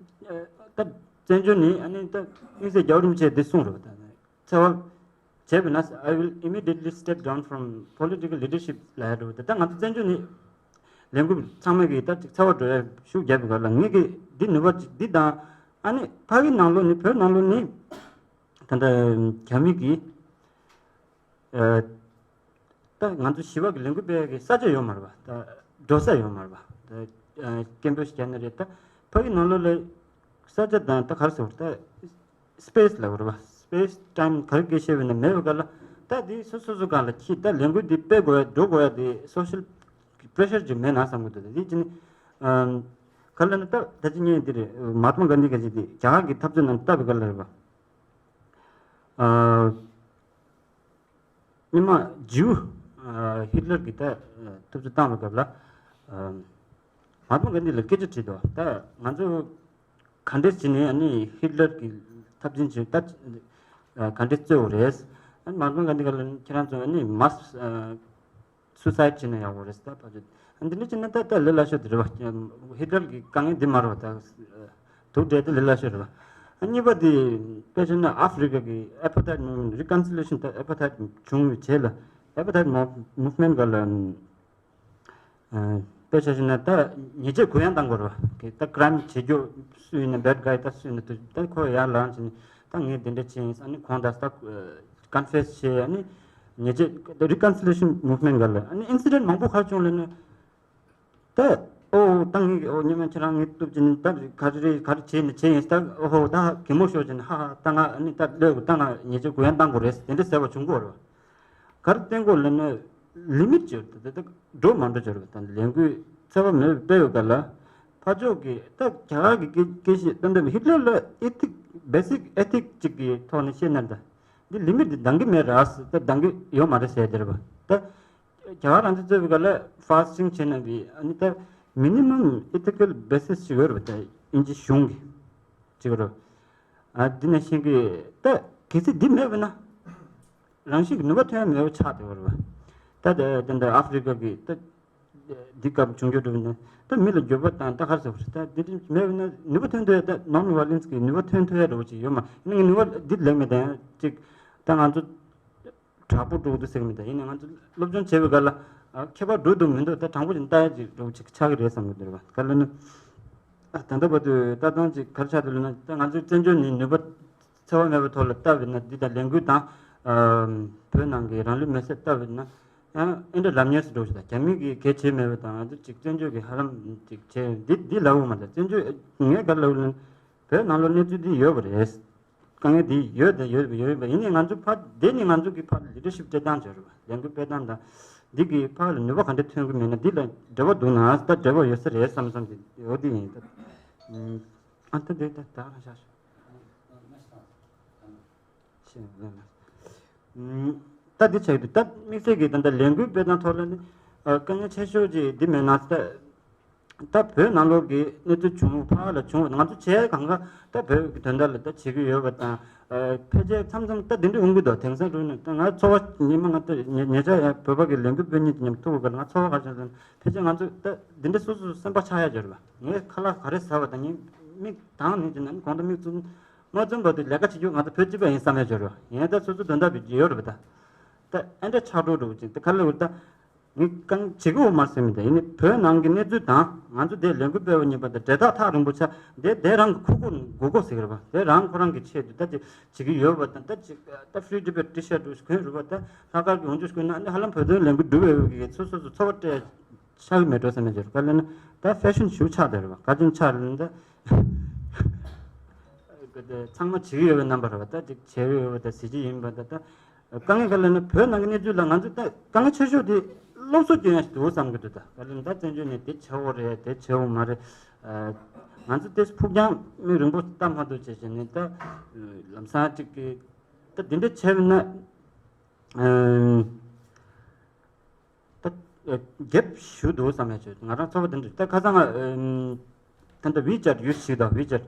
ཨ་ད་བཙན་བྱོལ་ནས་ཨ་ནི་ད་དམིགས་བསལ་རྒྱལ་བ་རིན་པོ་ཆེས་འདི་གསུངས་རེད་པ། ད་འཚེ་བ་བྱས་པ་ན། I will immediately step down from political leadership ལབ་ཡ་འདྲ་པོ་དེ། ད་ང་ཚོ་བཙན་བྱོལ་ནས་ལས་འགུལ་ཚང་མ་གིས་ད་ཅིག་འཚེ་བ་འགྲོ་ཡ་ཤུགས་རྒྱབ་པའི་སྐབས་ལ་ངེད་ཀྱིས་འདི་ནུས་པ་ཅིག་འདི་དང་ཨ་ནི་ཕ་གི་ནང་ལོགས་ནས་བོད་ནང་ལོགས་ནས་ད་ལྟ་རྒྱ་མི་གིས་ཨ་ད་ང་ཚོ་ཞི་བ་གི་ལས་འགུལ་སྤེལ་ཡ་གི་ས་ཆ་ཡོད་མ་རེད་པ། ད་འགྲོ་ས་ཡོད་མ་རེད་པ། ད་ཨ་སྐད་འབོད་ཞིག་རྒྱག་ན་རེད། ད་ཕ་གི་ནང་ལོགས་ལ་ས་ཆ་དང་ད་ག་རེ་ཟེར་དགོས་རེད། ད་སི་པེ་སི་ལབ་དགོས་རེད་པ། སི་པེ་སི་ཊའིམ་ག་རེ་སྐད་བཤད་པ་ཡིན་ན་མེད་པའི་སྐབས་ལ་ད་དེ་སོ་སོ་སོ་སྒང་ལ་ཁྱི་ད་ལས་འགུལ་འདི་སྤེལ་དགོས་ཡ་འགྲོ་དགོས་ཡ་དེ་སོ་ཤལ་པེ་རེ་ཤར་ཅིག་མེད་ན་བསམ་གི་འདུག་ད་དེ་ཅི་ནི་ཨམ་ག་རེ་ལབ་ན་ད་ད་ཅི་ངས་འདི་རེད། མ་ཧཱ་ཏ་མ་གྷན་དྷི་ག་ཅིག་དེ་རྒྱ་གར་གི་འཐབ་རྩོད་ནང་ལྟ་བའི་སྐབས་ལ་རེད་པ། ཨ། སྔོན་མ་ཇིའུ་ཨ་ཧི་ཊ་ལར་གྱིས་ད་ཨ་འཐབ་རྩོད་བཏང་བའི་སྐབས་ལ་ཨ་མ་ཧཱ་ཏ་མ་གྷན་དྷི་ལ་སྐད་ཆ་དྲིས་འདུག་ད་ང་ཚོ་ག་འདྲས་བྱས་ནས་ཨ་ནི་ཧི་ཊ་ལར་གྱི་འཐབ་འཛིང་བྱས་ད་ཨ་ག་འདྲས་རྩོད་དགོས་རེད། ཨ་ནི་མ་ཧཱ་ཏ་མ་གྷན་དྷི་ག་ལ་ཁྱེད་རང་ཚོ་ཨ་ནི་མཱས་ཨ་སུ་སའིཌ་བྱས་ན་ཡག་པོ་རེད་ད། ཕ་ཚོ་ཨ་འདི་འདྲ་བྱས་ན་ད་ད་ལས་སླ་ཤོས་དེ་རེད་པ། ཧི་ཊ་ལར་གྱི་དཀའ་ངལ་འདི་མ་རེད་པ། ད་དུག་སྦྲེལ་ཏེ་ལས་སླ་ཤོས་རེད་པ། གཉིས་པ་དེ་དཔེ་བྱས་ན་ཨ་ཧྥེ་རི་ཀ་གི་ཨ་པ་ཐའེད་མུབ་མེན་ཊི། རི་ཀོན་སི་ལི་ཡེ་ཤན། ད་ཨ་པ་ཐའེད་བྱུང་བའི་རྗེས་ལ་ཨ་པ་ཐའེད་མུབ་མེན་ཊི་སྒང་ལ། ཨ། དཔེ་ཆ་བཞག་ན་ད་ཉེས་ཆད་གུ་ཡངས་བཏང་དགོས་རེད་བ། ད་ཀི་རའིམ་བྱེད་རྒྱུ་སུ་ཡིན་ན། བེཌ་གྷའི་ད་སུ་ཡིན་ན། ད་ཁོ་ཡར་ལངས་བྱས་ནས་ད་ངས་དེ་འདྲ་བྱས་ཡིན། ཨ་ནི་ཁོང་ད་ད་ཀོན་ཕེ་སི་བྱས། ཨ་ནི་ཉེས་ཆད། རི་ཀོན་སི་ལི་ཡེ་ཤན་མུབ་མེན་ཊི་སྒང་ལ་ཨ་ནི་ཨིན་སི་ཌེན་ཊི་མང་པོ་ག་རེ་བྱུང་ལབ་ན། ད་ཨོ་ད་ངས། ཨོ་སྔོན་མ་ཁྱེད་རང་ངས་གཏུབ་བྱས་ནས་ད་ག་རེ་རེད། ག་རེ་བྱས་ནས་བྱས་ཡིན། ད་ཨོ་ཧོ་ད་གད་མོ་ཤོར་བྱས་ནས། ཧ་ཧ། ད་ང་ཨ་ནི་ད་ལོས་ད་ང་ཉེས་ཆད་གུ་ཡངས་བཏང་དགོས་རེད། དེ་འདྲ་ཟེར་བ་བྱུང་གི་ཡོད་རེད་བ། ག་རེ་བསྟན་དགོས་ལབ་ན། ལི་མིཊ་ཅིག་ཡོད་རེད། ད་ད་འགྲོ་མ་འགྲོ་ཅིག་ཡོད་རེད་བ། ད་ལས་འགུལ་འཚེ་བ་མེད་པའི་སྤེལ་བའི་སྐབས་ལ། ཕར་ཕྱོགས་ཀྱི་ད་རྒྱ་གར་གྱི་སྐད་སྐད་ཆ་ད་ལྟ་ཧི་ཊ་ལར་ལ་ཨེ་ཐིག་བེ་སིག་ཨེ་ཐིག་ཅིག་གི་ཐོག་ནས་བཤད་ན། ད་འདི་ལི་མིཊ་འདི་འདང་གི་མེད་ར་ཟེར། ད་འདང་གི་ཡོད་མ་རེད་ཟེར་དེ་རེད་བ། ད་རྒྱ་གར་རང་བཙན་རྩོད་པའི་སྐབས་ལ་ཕཱ་སི་ཊིང་བྱས་ན་བི། ཨ་ནི་ད་མི་ནི་མམ་ཨེ་ཐི་ཀལ་བེ་སིས་ཅིག་ཡོད་རེད་བ། ད་དབྱིན་ཇི་གཞུང་གི་ཅིག་རེད། ཨ། འདི་ནང་བཞིན་གྱི་ད་གལ་སྲིད་འདི་མེད་པ་ན་རང་བཞིན་གྱི་ནུས་པ་ཐོན་ཡ་མེད་པ་ཆགས་བསྡད་པ་རེད་བ། ད་ད་ད་ཨ་ཧྥེ་རི་ཀ་གི་ད་འདི་སྐབས་བྱུང་རྒྱུ་འགྲོ་བ་ན། ད་མི་ལ་འགྱོད་པ་དང་ད་ག་རེ་ཟེར་བ་རེད། ད་འདི་འདྲ་མེད་པ་ན་ནུས་པ་ཐོན་ཐུབ་ཡ། ད་ནོན་ཝ་ཡོ་ལེན་སི་གི་ནུས་པ་ཐོན་ཐུབ་ཡ་འདྲ་བོ་ཅིག་ཡོད་མ་ཡིན་ན། ངས་ནུས་པ་འདི་ལེགས་མེད་དང་ཅིག་ད་ང་ཚོ་དྲག་པོ་འགྲོ་གི་འདུག་ཟེར་གི་མི་འདུག། ཡིན་ནའི་ང་ཚོ་སློབ་སྦྱོང་བྱེད་པའི་སྐབས་ལ་ཨ་ཁྱད་པར་འགྲོ་འདུག་མི་འདུག། ད་དྲང་པོ་ཅིག་ལྟ་ཡ་ཅིག་འདྲ་བོ་ཅིག་ཆགས་ཀྱི་རེད་བསམ་གི་འདུག་རེད་བ། ག་ལབ་ན། ཨ། ད་ལྟ་བར་དུ་ལྟ་སྟངས་ཅིག་ག་རེ་ཆགས་འདུག་ལབ་ན། ད་ང་ཚོའི་བཙན་བྱོལ་ནས་ནུས་པ་འཚེ་བ་མེད་པའི་ཐོག་ལ་བཏབ་པ་ཡིན་ན། འདི་དང་ལས་འགུལ་དང་། ཨ། བོད་ནང་གི་རང་ལུས་མེར་སྲེག་བཏབ་པ་ཡིན་ན། ཡང་ཨེ་འདྲ་ལབ་མཁན་ཞིག་འདྲ་བོ་ཞིག་དང་། རྒྱ་མི་གིས་གལ་བྱེད་མེད་པ་དང་། ང་ཚོ་ཅིག་བཙན་བྱོལ་གྱི་ཧ་ལམ་ཅིག་བྱས། འདི་འདི་ལབ་དགོས་མ་རེད། བཙན་བྱོལ་ངས་ག་རེ་ལབ་དགོས་ལབ་ན། བོད་ནང་ལོགས་གནས་ཚུལ་འདི་ཡོད་པ་རེད། དཀའ་ངལ་འདི་ཡོད་དེ་ཡོད་ཡོད་པ་ཡིན་ནའི། ང་ཚོ་ཕར་དེ་ནི་ང་ཚོ་གི་ཕར་ལི་ཌར་ཤིབ་སྤྲད་སྟངས་བྱས་རེད་བ། ལས་འགུལ་སྤེལ་སྟངས་དང་འདི་གི་ཕར་ལ་ནུས་པ་ག་འདྲ་ཐོན་གི་མེད་ན། འདི་ལ་འབྲེལ་བ་འདུག་ན། ད་འབྲེལ་བ་ཡོད་ས་རེད་བསམ་བསམ་གྱི་འོ་འདི་ཡིན། ད་ཨ་ད་འདི་ད་ད་རང་ཤག་ཤག་ཤག་ཤག་ཤག་ད་འདི་ཆགས་འདུག། ད་དམིགས་བསལ་གྱི་ད་ལྟ་ལས་འགུལ་སྤེལ་སྟངས་ཐོག་ལ་ནི་ཨ་དཀའ་ངལ་ཆེ་ཤོས་ཅིག་འདི་མེད་ན། ད་ད་བོད་ནང་ལོགས་ཀྱི་གནས་ཚུལ་བྱུང་། ཕར་ལ་བྱུང་བ། ང་ཚོ་བྱས་གང་ག་ད་བོད་ཀྱི་དོན་དག་ལ་ད་བྱེད་ཀྱི་ཡོད་པ་དང་། ཨ་ཕལ་ཆེར་མཚམས་མཚམས་ད་འདི་འདྲ་ཡོང་གི་འདུག། དེང་སང་འགྲོ་ན་ད་ང་ཚོ་བ་ཉི་མ་ང་ད་ཉེ་ཉེ་ཆར་ཡང་བོད་པ་གི་ལས་འགུལ་སྤེལ་མཁན་དེ་མཉམ་ཐུག་པའི་སྐབས་ལ་ང་ཚོ་བ་ག་རེ་བྱུང་ཟེར་ན། ཕལ་ཆེར་ང་ཚོ་ད་འདི་འདྲ་སོ་སོ་སེམས་པ་ཆགས་ཡ་ཅིག་ཡོད་རེད་བ། ངས་ཁ་ལག་ག་རེ་ཟ་བ་དང་། ངས་མིག་གདངས་ནས་ཅིག་ན་ནི་གོང་དུ་མིག་བཙུམ། མ་བཙུམ་བར་དུ་ལས་ཀ་བྱེད་རྒྱུ་ང་ཚོ་བོད་སྤྱི་པ་ཡིན་བསམ་ཡ་ཅིག་ཡོད་རེད་བ། ཡིན་ད་སོ་སོ་དོན་དག་བྱེད་ཀྱི་ཡོད་རེད་བ། ད་ད་ཨེ་འདྲ་ཆགས་འགྲོ་འགྲོ་ཅིག་ད་ག་ལ་འུར་ད། ངས་གང་བྱེད་ཀྱི་ཡོད་མ་རེད་ཟེར་མི་འདུག། ཡིན་ནའི་བོད་ནང་གི་གནས་ཚུལ་དང་ང་ཚོ་དེ་ལས་འགུལ་སྤེལ་བ་གཉིས་པ་དང་འབྲེལ་ཐག་ཐག་རིང་པོ་ཆགས། དེ་དེ་རང་གི་ཁུག་ཀྱོག་ནས་སྒུག་དགོས་ཟེར་གི་རེད་པ། དེ་རང་ཁོ་རང་གི་ཆེད་དུ་ད་ཅིག་བྱེད་ཀྱི་ཡོད་པ་དང་། ད་ཅིག་ད་ཕི་རི་ཊི་བེཊ་ཊི་ཤར་ཊི་གོན་རེད་པ། ད་ལྷག་དཀར་གྱི་འོག་འཇུག་གོན་ན་ནི་ཧ་ལམ་བོད་དོན་ལས་འགུལ་སྒྲུབ་པའི་གི་སོ་སོ་སོ་ཚོར་བ་སྤྲད་ཆགས་ཀྱི་མེད་འགྲོ་བསམ་ཡ་ཅིག་ཡོད་རེད། ག་ལབ་ན་ད་ཕེ་ཤན་ཞིག་ཆགས་བསྡད་རེད་པ། ག་ཅིག་ཆགས་ལབ་ན་ད་ཚང་མ་བྱེད་ཀྱི་ཡོད་པའི་རྣམ་པ་རེད་པ། ད་ཅིག་བྱེད་ཀྱི་ཡོད་པ་དང་གཟི་བརྗིད་ཡིན་པ་དང་། ད་དཀའ་ངལ་ག་ལབ་ན་བོད་ནང་གི་གནས་ཚུལ་ལ་ང་ཚོ་ད་དཀའ་ངལ་ཆེ་ཤོས་དེ་སློབ་གསོ་སྐྱོན་ཡ་ཞིག་འདུག་བསམ་གྱི་འདུག། ད་ག་ལབ་ན་ད་བཙན་བྱོལ་ནས་དེ་བྱེད་དགོས་རེད། དེ་བྱེད་དགོས་མ་རེད། ཨ་ང་ཚོ་དེ་ཕུགས་རྒྱང་མིག་རིང་པོ་ལྟ་མ་ཐུབ་བྱས་བྱས་ནས། ད་ལམ་སང་ཅིག་གི་ད་འདི་འདྲ་བྱས་པ་ན། ཨམ། ད་ཨ་རྒྱབ་ཞུ་འདུག་བསམ་ཡ་ཅིག་ང་རང་ཚོར་བ་དེ་འདྲ། ད་ཁ་སང་ང་ཨམ་ད་ལྟ་ཝི་ཅེཊ་ཡུ་སི་བྱེད་དང་། ཝི་ཅེཊ་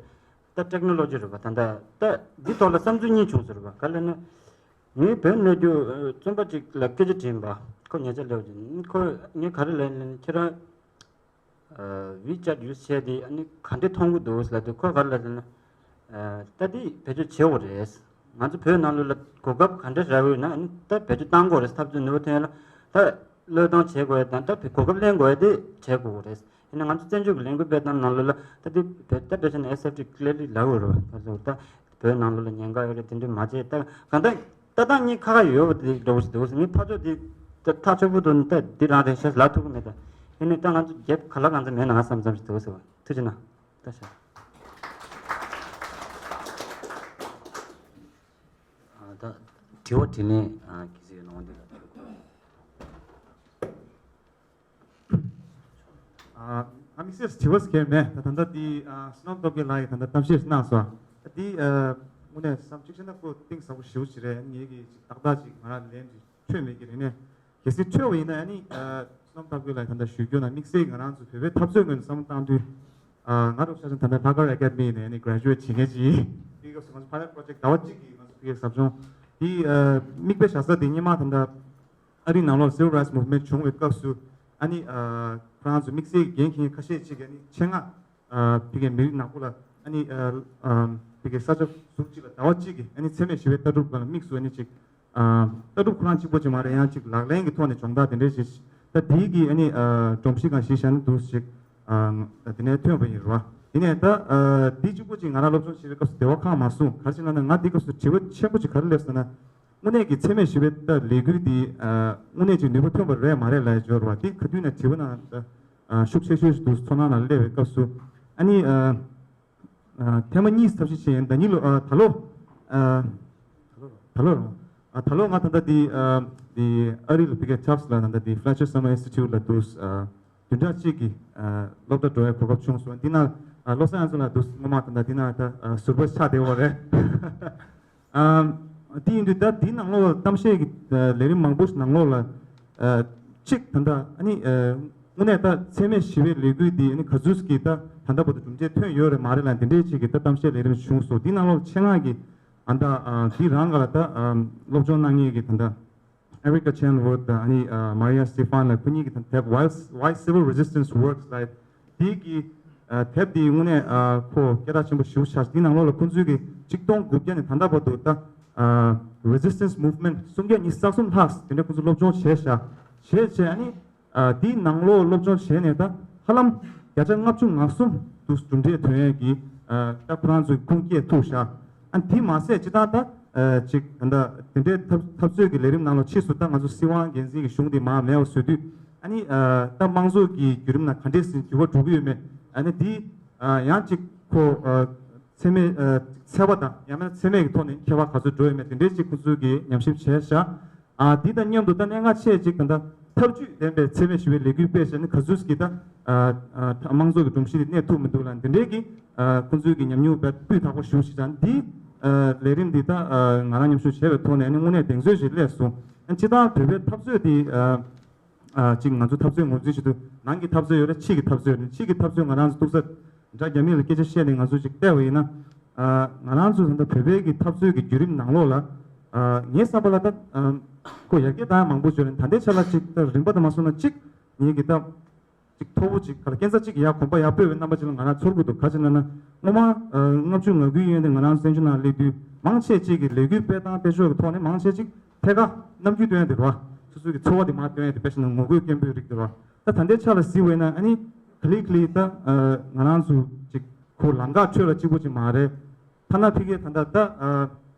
ད་ཊེག་ནོ་ལོ་ཇི་རེད་པ། ད་ལྟ་ད་འདི་ཐོག་ལ་བསམ་ཚུལ་གཉིས་བྱུང་ཟེར་བ། ག་ལབ་ན་ངའི་བོད་གནས་རྒྱུ་ཨ་བཙོན་པ་ཅིག་ལ་སྐད་ཆ་དྲིས་པ། ཁོ་ཉེ་ཆར་སླེབས་ཅིག་ཁོ་ངས་ག་རེ་ལབ་ལབ་ན། ཁྱེད་རང་ཝི་ཅེཊ་ཡུ་སི་བྱས་ཏེ་ཨ་ནི་ག་འདྲས་མཐོང་གི་འདུག་ལབ་དུས། ཁོས་ག་རེ་ལབ་ཟེར་ན། ད་འདི་བེད་སྤྱོད་བྱེད་དགོས་རེད། ང་ཚོ་བོད་ནང་ལོགས་ལ་གོ་སྐབས་ག་འདྲས་རག་ཡོད་ན་ཨ་ནི་ད་བེད་སྤྱོད་བཏང་དགོས་རེད། འཐབ་རྩོད་ནུས་པ་ཐོན་ཡ་ལ་ད་བློས་གཏོང་བྱེད་དགོས་ཡ་དང་། ད་གོ་སྐབས་ལེན་དགོས་ཡ་དེ་བྱེད་དགོས་རེད། ཡིན་ན་ང་ཚོ་བཙན་བྱོལ་གྱི་ལས་འགུལ་སྤེལ་སྟངས་ནང་ལོགས་ལ་ད་འདི་བེད་ད་བེད་སྤྱོད་ནི་ཨེ་སེབ་ཊི་ཀི་ལི་ཡར་ལི་ལབ་ཡོད་རེད་པ། ད་ཚོ་ད་བོད་ནང་ལོགས་ལ་ཉེན་ཁ་ཡོད་རེད། དེ་འདྲས་མ་བྱེད། ད་གང་ལྟར་ལྟ་སྟངས་གཉིས་ཁ་ཁ་ཡོད་པ་དེ་འདྲ་བོ་ཞིག་འདུག། ངས་ཕར་ཕྱོགས་དེ་ད་ཐག་ཆོད་པོ་འདུག་ན་ད་འདི་རང་རེད་ཤག་ལབ་ཐུབ་ཀྱི་མེད། ད་ཡིན་ནའི་ད་ང་ཚོ་རྒྱབ་ག་ལ་གང་འཚམ་མེད་ན་བསམ་བསམ་ཞིག་འདུག་ཟེར་བ། ཐུགས་རྗེ་གནང་། ད་ཤག། ཨ་ད་དྲི་བ་དྲིས་ལན་ཨ་གལ་སྲིད་ཡོད་ན་འོ་འདི་ལ། ཨ་ཨ་དམིགས་བསལ་དྲི་བ་ཟེར་མཁན་མེད། ད་ད་ལྟ་འདི་ཨ་སོ་ནམ་སྟོབས་རྒྱལ་ལགས་ཀྱིས་ད་ལྟ་གཏམ་བཤད་གནང་སོང་། ཨ་འདི་ཨ་དངོས་གནས་བསམ་གཅིག་བྱས་ན་ཁོ་གཏིང་ཟབ་པོ་ཞེ་པོ་ཅིག་རེད། ངེད་ཀྱིས་ཅིག་ཏག་ཏག་ཅིག་ང་རང་ལན་ཅིག་འཕྲོད་མེད་ཀྱི་རེད་ནས། གལ་སྲིད་འཕྲོད་པ་ཡིན་ན་ཨ་ནི་ཨ་སོ་ནམ་སྟོབས་རྒྱལ་ལགས་ད་ལྟ་ཞུ་རྒྱུ་ན། དམིགས་བསལ་ང་རང་ཚོ་བོད་པའི་འཐབ་རྩོད་ངོས་ནས་བསམ་བློ་བཏང་དུས། ཨ་ང་རང་ཆ་ཚང་ད་ལྟ་ལྷག་དཀར་ཨེ་ཀ་ཌི་མི་ནས་ཨ་ནི་གྷ་རེ་ཇུ་ཨེཊ་བྱེད་མཁན་ཅིག་ཡིན། དེའི་སྐབས་སུ་ང་ཚོ་ཕ་ཡུལ་པོ་རོ་ཇེཀཊ་ཟླ་བ་གཅིག་གི་ང་ཚོ་ཕ་ཡུལ་ཟབ་སྦྱོང་དེ་ཨ་མིག་དཔེ་བཞག་ས་དེ་སྔོན་མ་ད་ལྟ་ཨ་རིའི་ནང་ལོགས་སི་ཝིལ་རའེཊ་མུབ་མེན་ཊི་བྱུང་བའི་སྐབས་སུ་ཨ་ནི་ཨ་ཁོ་རང་ཚོ་དམིགས་བསལ་གྱི་འགན་འཁྱེར་མཁན་ཁ་ཤས་ཅིག་གིས་ཨ་ནི་ཆེད་མངགས་ཨ་ཕ་གིའི་མི་རིགས་ནག་པོ་ལ་ཨ་ནི་ཨ་ཨ་ དེ་གའི་ས་ཆ་ཟུར་གཅིག་ལ་ཟླ་བ་གཅིག་གི་ཨ་ནི་འཚེ་མེད་ཞི་བའི་ལྟ་གྲུབ་སྒང་ལ་དམིགས་སུ་ཨ་ནི་ཅིག་ལྟ་གྲུབ་ཁོ་རང་གཅིག་པོ་ཅིག་མ་རེད། ཡང་ཅིག་ལག་ལེན་གྱི་ཐོག་ནས་སྦྱོང་བརྡར་དེ་འདྲའི་ཞིག་ད་དེའི་གི་ཨ་ནི་སྒྲོམ་གཞི་སྒང་གཞི་བཞག་ན་འདུག་ཅིག་དེ་ནས་ཐོན་པ་ཡིན་རེད་བ། དེ་ནས་ད་དེ་གཅིག་པོ་ཅིག་ང་རང་སློབ་སྦྱོང་བྱེད་པའི་སྐབས་སུ་བདེ་བ་ཁག་མ་བཟུང་། ག་རེ་ཟེར་ན་ང་འདི་སྐབས་སུ་དྲི་བ་ཆེན་པོ་ཅིག་ག་རེ་སླེབས་ཟེར་ན། དངོས་གནས་ཀྱི་འཚེ་མེད་ཞི་བའི་ད་ལས་འགུལ་འདི་དངོས་གནས་ཅིག་ནུས་པ་ཐོན་པ་རེད་མ་རེད་ལབ་ཡ་འབྱོར་བ་དེ་ག་དུས་ནས་དྲི་བ་ནང་ད་ཤུགས་ཆེ་ཤོས་ཤིག་འདུག་ཚོར་སྣང་ནང་སླེབས་པའི་སྐབས་སུ་ཨ་ནི་ཐེངས་མ་གཉིས་ཐབས་ཤེས་བྱས་ཡིན། ད་གཉིས་ལོ་ད་ལོ་ད་ལོ་རང་ད་ལོ་ང་ད་ལྟ་འདི་འདི་ཨ་རི་ལ་ཕ་གིའི་Tufts་ལ་ད་ལྟ་འདི་Fletcher Summer Institute་ལ་འདུག་བདུན་ཕྲག་གཅིག་གི་སློབ་གྲྭ་འགྲོ་ཡའི་གོ་སྐབས་བྱུང་སོང་། འདི་ན་ལོ་སི་ཨན་ཇི་ལེས་ལ་འདུག་སྔོན་མ་ད་ལྟ་འདི་ན་ད་ཟུར་པ་ཆགས་བསྡད་ཡོད་རེད། ཨམ། དེ་ཡིན་དུས་ད་དེའི་ནང་ལོགས་ལ་གཏམ་བཤད་ཀྱི་ལས་རིམ་མང་པོ་ཞིག་ནང་ལོགས་ལ་གཅིག་ད་ལྟ་ཨ་ནི་དངོས་གནས་ད་འཚེ་མེད་ཞི་བའི་ལས་འགུལ་འདི་ཨ་ནི་ག་ཚོད་ཀྱི་ད་ད་ལྟ་བར་དུ་གྲུབ་འབྲས་ཐོན་ཡོད་རེད་མ་རེད་ལ་འདི་འདྲའི་ཅིག་གི་ད་གཏམ་བཤད་ལས་རིམ་བྱུང་སོང་། དེའི་ནང་ལོགས་ཆེད་མངགས་ཀྱི་ཨ་ད་དེ་རང་ག་ལ་ད་སློབ་སྦྱོང་གནང་མཁན་གྱི་ད་ལྟ་Erica Chenoweth་དང་ཨ་ནི་Maria Stephan་ལ་ཁོ་གཉིས་ཀྱི་དེབ་Why Why Civil Resistance Works་ལབ་དེ་གི་དེབ་དེ་དངོས་གནས་ཁོ་སྐད་གྲགས་ཆེན་པོ་ཞེ་པོ་ཆགས། དེའི་ནང་ལོགས་ལ་ཁོ་ཚོའི་གི་གཅིག་སྟོང་དགུ་བརྒྱ་ནས་ད་ལྟ་བར་དུ་ད་Resistance Movement་སུམ་བརྒྱ་ཉི་ཤུ་རྩ་གསུམ་ལྷག་དེ་འདྲ་ཁོ་ཚོ་སློབ་སྦྱོང་བྱས་བཞག་བྱས་བྱས་ཨ་ནི། ཨ། དེའི་ནང་ལོགས་སློབ་སྦྱོང་བྱས་ནས་ད་ཧ་ལམ་བརྒྱ་ཆ་ལྔ་བཅུ་ང་གསུམ་དུ་གྲུབ་འབྲས་ཐོན་ཡས་ཀྱི་ཨ། ད་ཁོ་རང་ཚོའི་ཁུངས་སྐྱེལ་ཐུབ་བཞག་ཨ། དེ་མ་ཟད་སྤྱིར་བཏང་ད་ཨ། ཅིག་ད་ལྟ་དེ་འདྲའི་འཐབ་འཐབ་རྩོད་ཀྱི་ལས་རིམ་ནང་ལ་ཕྱིས་སུ་ད་ང་ཚོ་སྲིད་དབང་སྒེར་འཛིན་གྱི་གཞུང་དེ་མར་མེད་པ་བཟོ་དུས་ཨ་ནི་ཨ། ད་དམངས་གཙོ་གི་བརྒྱུད་རིམ་ནང་ག་འདྲས་ཟིན་འགྱུར་བ་འགྲོ་གི་ཡོད་མེད་ཨ་ནི་དེ་ཨ། ཡང་ཅིག་ཁོ་ཨ། འཚེ་མེད་ཨ། འཚེ་བ་དང་ཡང་མིན་ན་འཚེ་མེད་ཀྱི་ཐོག་ནས་ཁྱད་པར་ག་ཚོད་འགྲོ་ཡོད་མེད་དེ་འདྲའི་ཅིག་ཁོ་ཚོས་ཀྱི་ཉམས་ཞིབ་བྱས་བཞག་ཨ། འདི་དང་མཉམ་དུ་ད་གནད་འགག་ཆེ་ཅིག་ད་ལྟ་ཐབས་ཇུས་ལྡན་པའི་འཚེ་མེད་ཞི་བའི་ལས་འགུལ་སྤེལ་བྱས་ནས་ག་ཚོད་ཀྱི་ད་ཨ། ཨ། དམངས་གཙོ་གི་སྒྲོམ་གཞི་དེ་གནས་ཐུབ་མི་འདུག་ལ་འདི་འདྲའི་གི་ཨ། ཁོང་ཚོའི་གི་ཉམས་མྱོང་དཔེ་སྤུས་དག་པོ་ཞེ་པོ་ཞིག་དང་འདི་ཨ། ལས་རིམ་འདི་ད་ཨ། ང་རང་མཉམ་ཞུགས་བྱས་པའི་ཐོག་ནས་ནི་དངོས་གནས་གདེང་ཚོད་ཞིག་སླེབས་སོང་། ཨ། སྤྱིར་བཏང་བོད་པའི་འཐབ་རྩོད་འདི་ཨ། ཨ། གཅིག་ང་ཚོ་འཐབ་རྩོད་ངོས་འཛིན་བྱེད་དུས་ནང་གི་འཐབ་རྩོད་ཡོད་རེད། ཕྱི་གི་འཐབ་རྩོད་ཡོད་རེད། ཕྱི་གི་འཐབ་རྩོད་ང་རང་ཚོ་ཐུག་ས་འདྲ་རྒྱ་མི་ལ་སྐད་ཆ་བཤད་ནས་ང་ཚོ་ཅིག་བལྟས་པ་ཡིན་ན། ཨ། ང་རང་ཚོ་ད་ལྟ་བོད་པའི་གི་འཐབ་རྩོད་ཀྱི་བརྒྱུད་རིམ་ནང་ལོགས་ལ། ཨ། ངའི་བསམ་པ་ལ་ད། ཨ། ཁོ་ཡར་རྒྱས་བཏང་ཡ་མང་པོ་ཡོད་རེད། ད་ལྟའི་ཆ་ལ་ཅིག་ད་རིམ་པ་དང་མ་སོང་ན་ཅིག་ངེད་ཀྱི་ད་ཅིག་མཐོ་པོ་ཅིག་ག་ལ་སྐས་འཛེག་ཅིག་ཡར་གོམ་པ་ཡར་སྤོས་པའི་རྣམ་པ་ཅིག་ལ་ང་རང་ཚོར་གྱི་འདུག་ག་ཅི་ལབ་ན་སྔོན་མ། ཨ། ལྔ་བཅུ་ང་དགུའི་ཡན་དེ་ང་རང་བཙན་བྱོལ་ནང་སླེབས་དུས་མང་ཆེ་ཅིག་གིས་ལས་འགུལ་སྤེལ་སྟངས་སྤེལ་ཕྱོགས་ཀྱི་ཐོག་ནས་མང་ཆེ་ཅིག་ཐད་ཀར་རྣམ་འགྱུར་སྟོན་ཡ་དེ་རེད་བ། སོ་སོའི་གི་ཚོར་བ་དེ་མར་སྟོན་ཡ་དེ་དཔེ་བཞག་ན་ངོ་རྒོལ་སྐད་འབོད་རིགས་དེ་རེད་བ། ད་ད་ལྟའི་ཆ་ལ་གཟིགས་པ་ཡིན་ན་ཨ་ནི་ག་ལེ་ག་ལེ་ད། ཨ། ང་རང་ཚོ་ཅིག་ཁོ་ལམ་ཁ་འཕྲོད་ལ་གཅིག་པོ་ཅིག་མ་རེད། ཐ་ན་ཕ་གིའི་ད་ལྟ་ད། ཨ།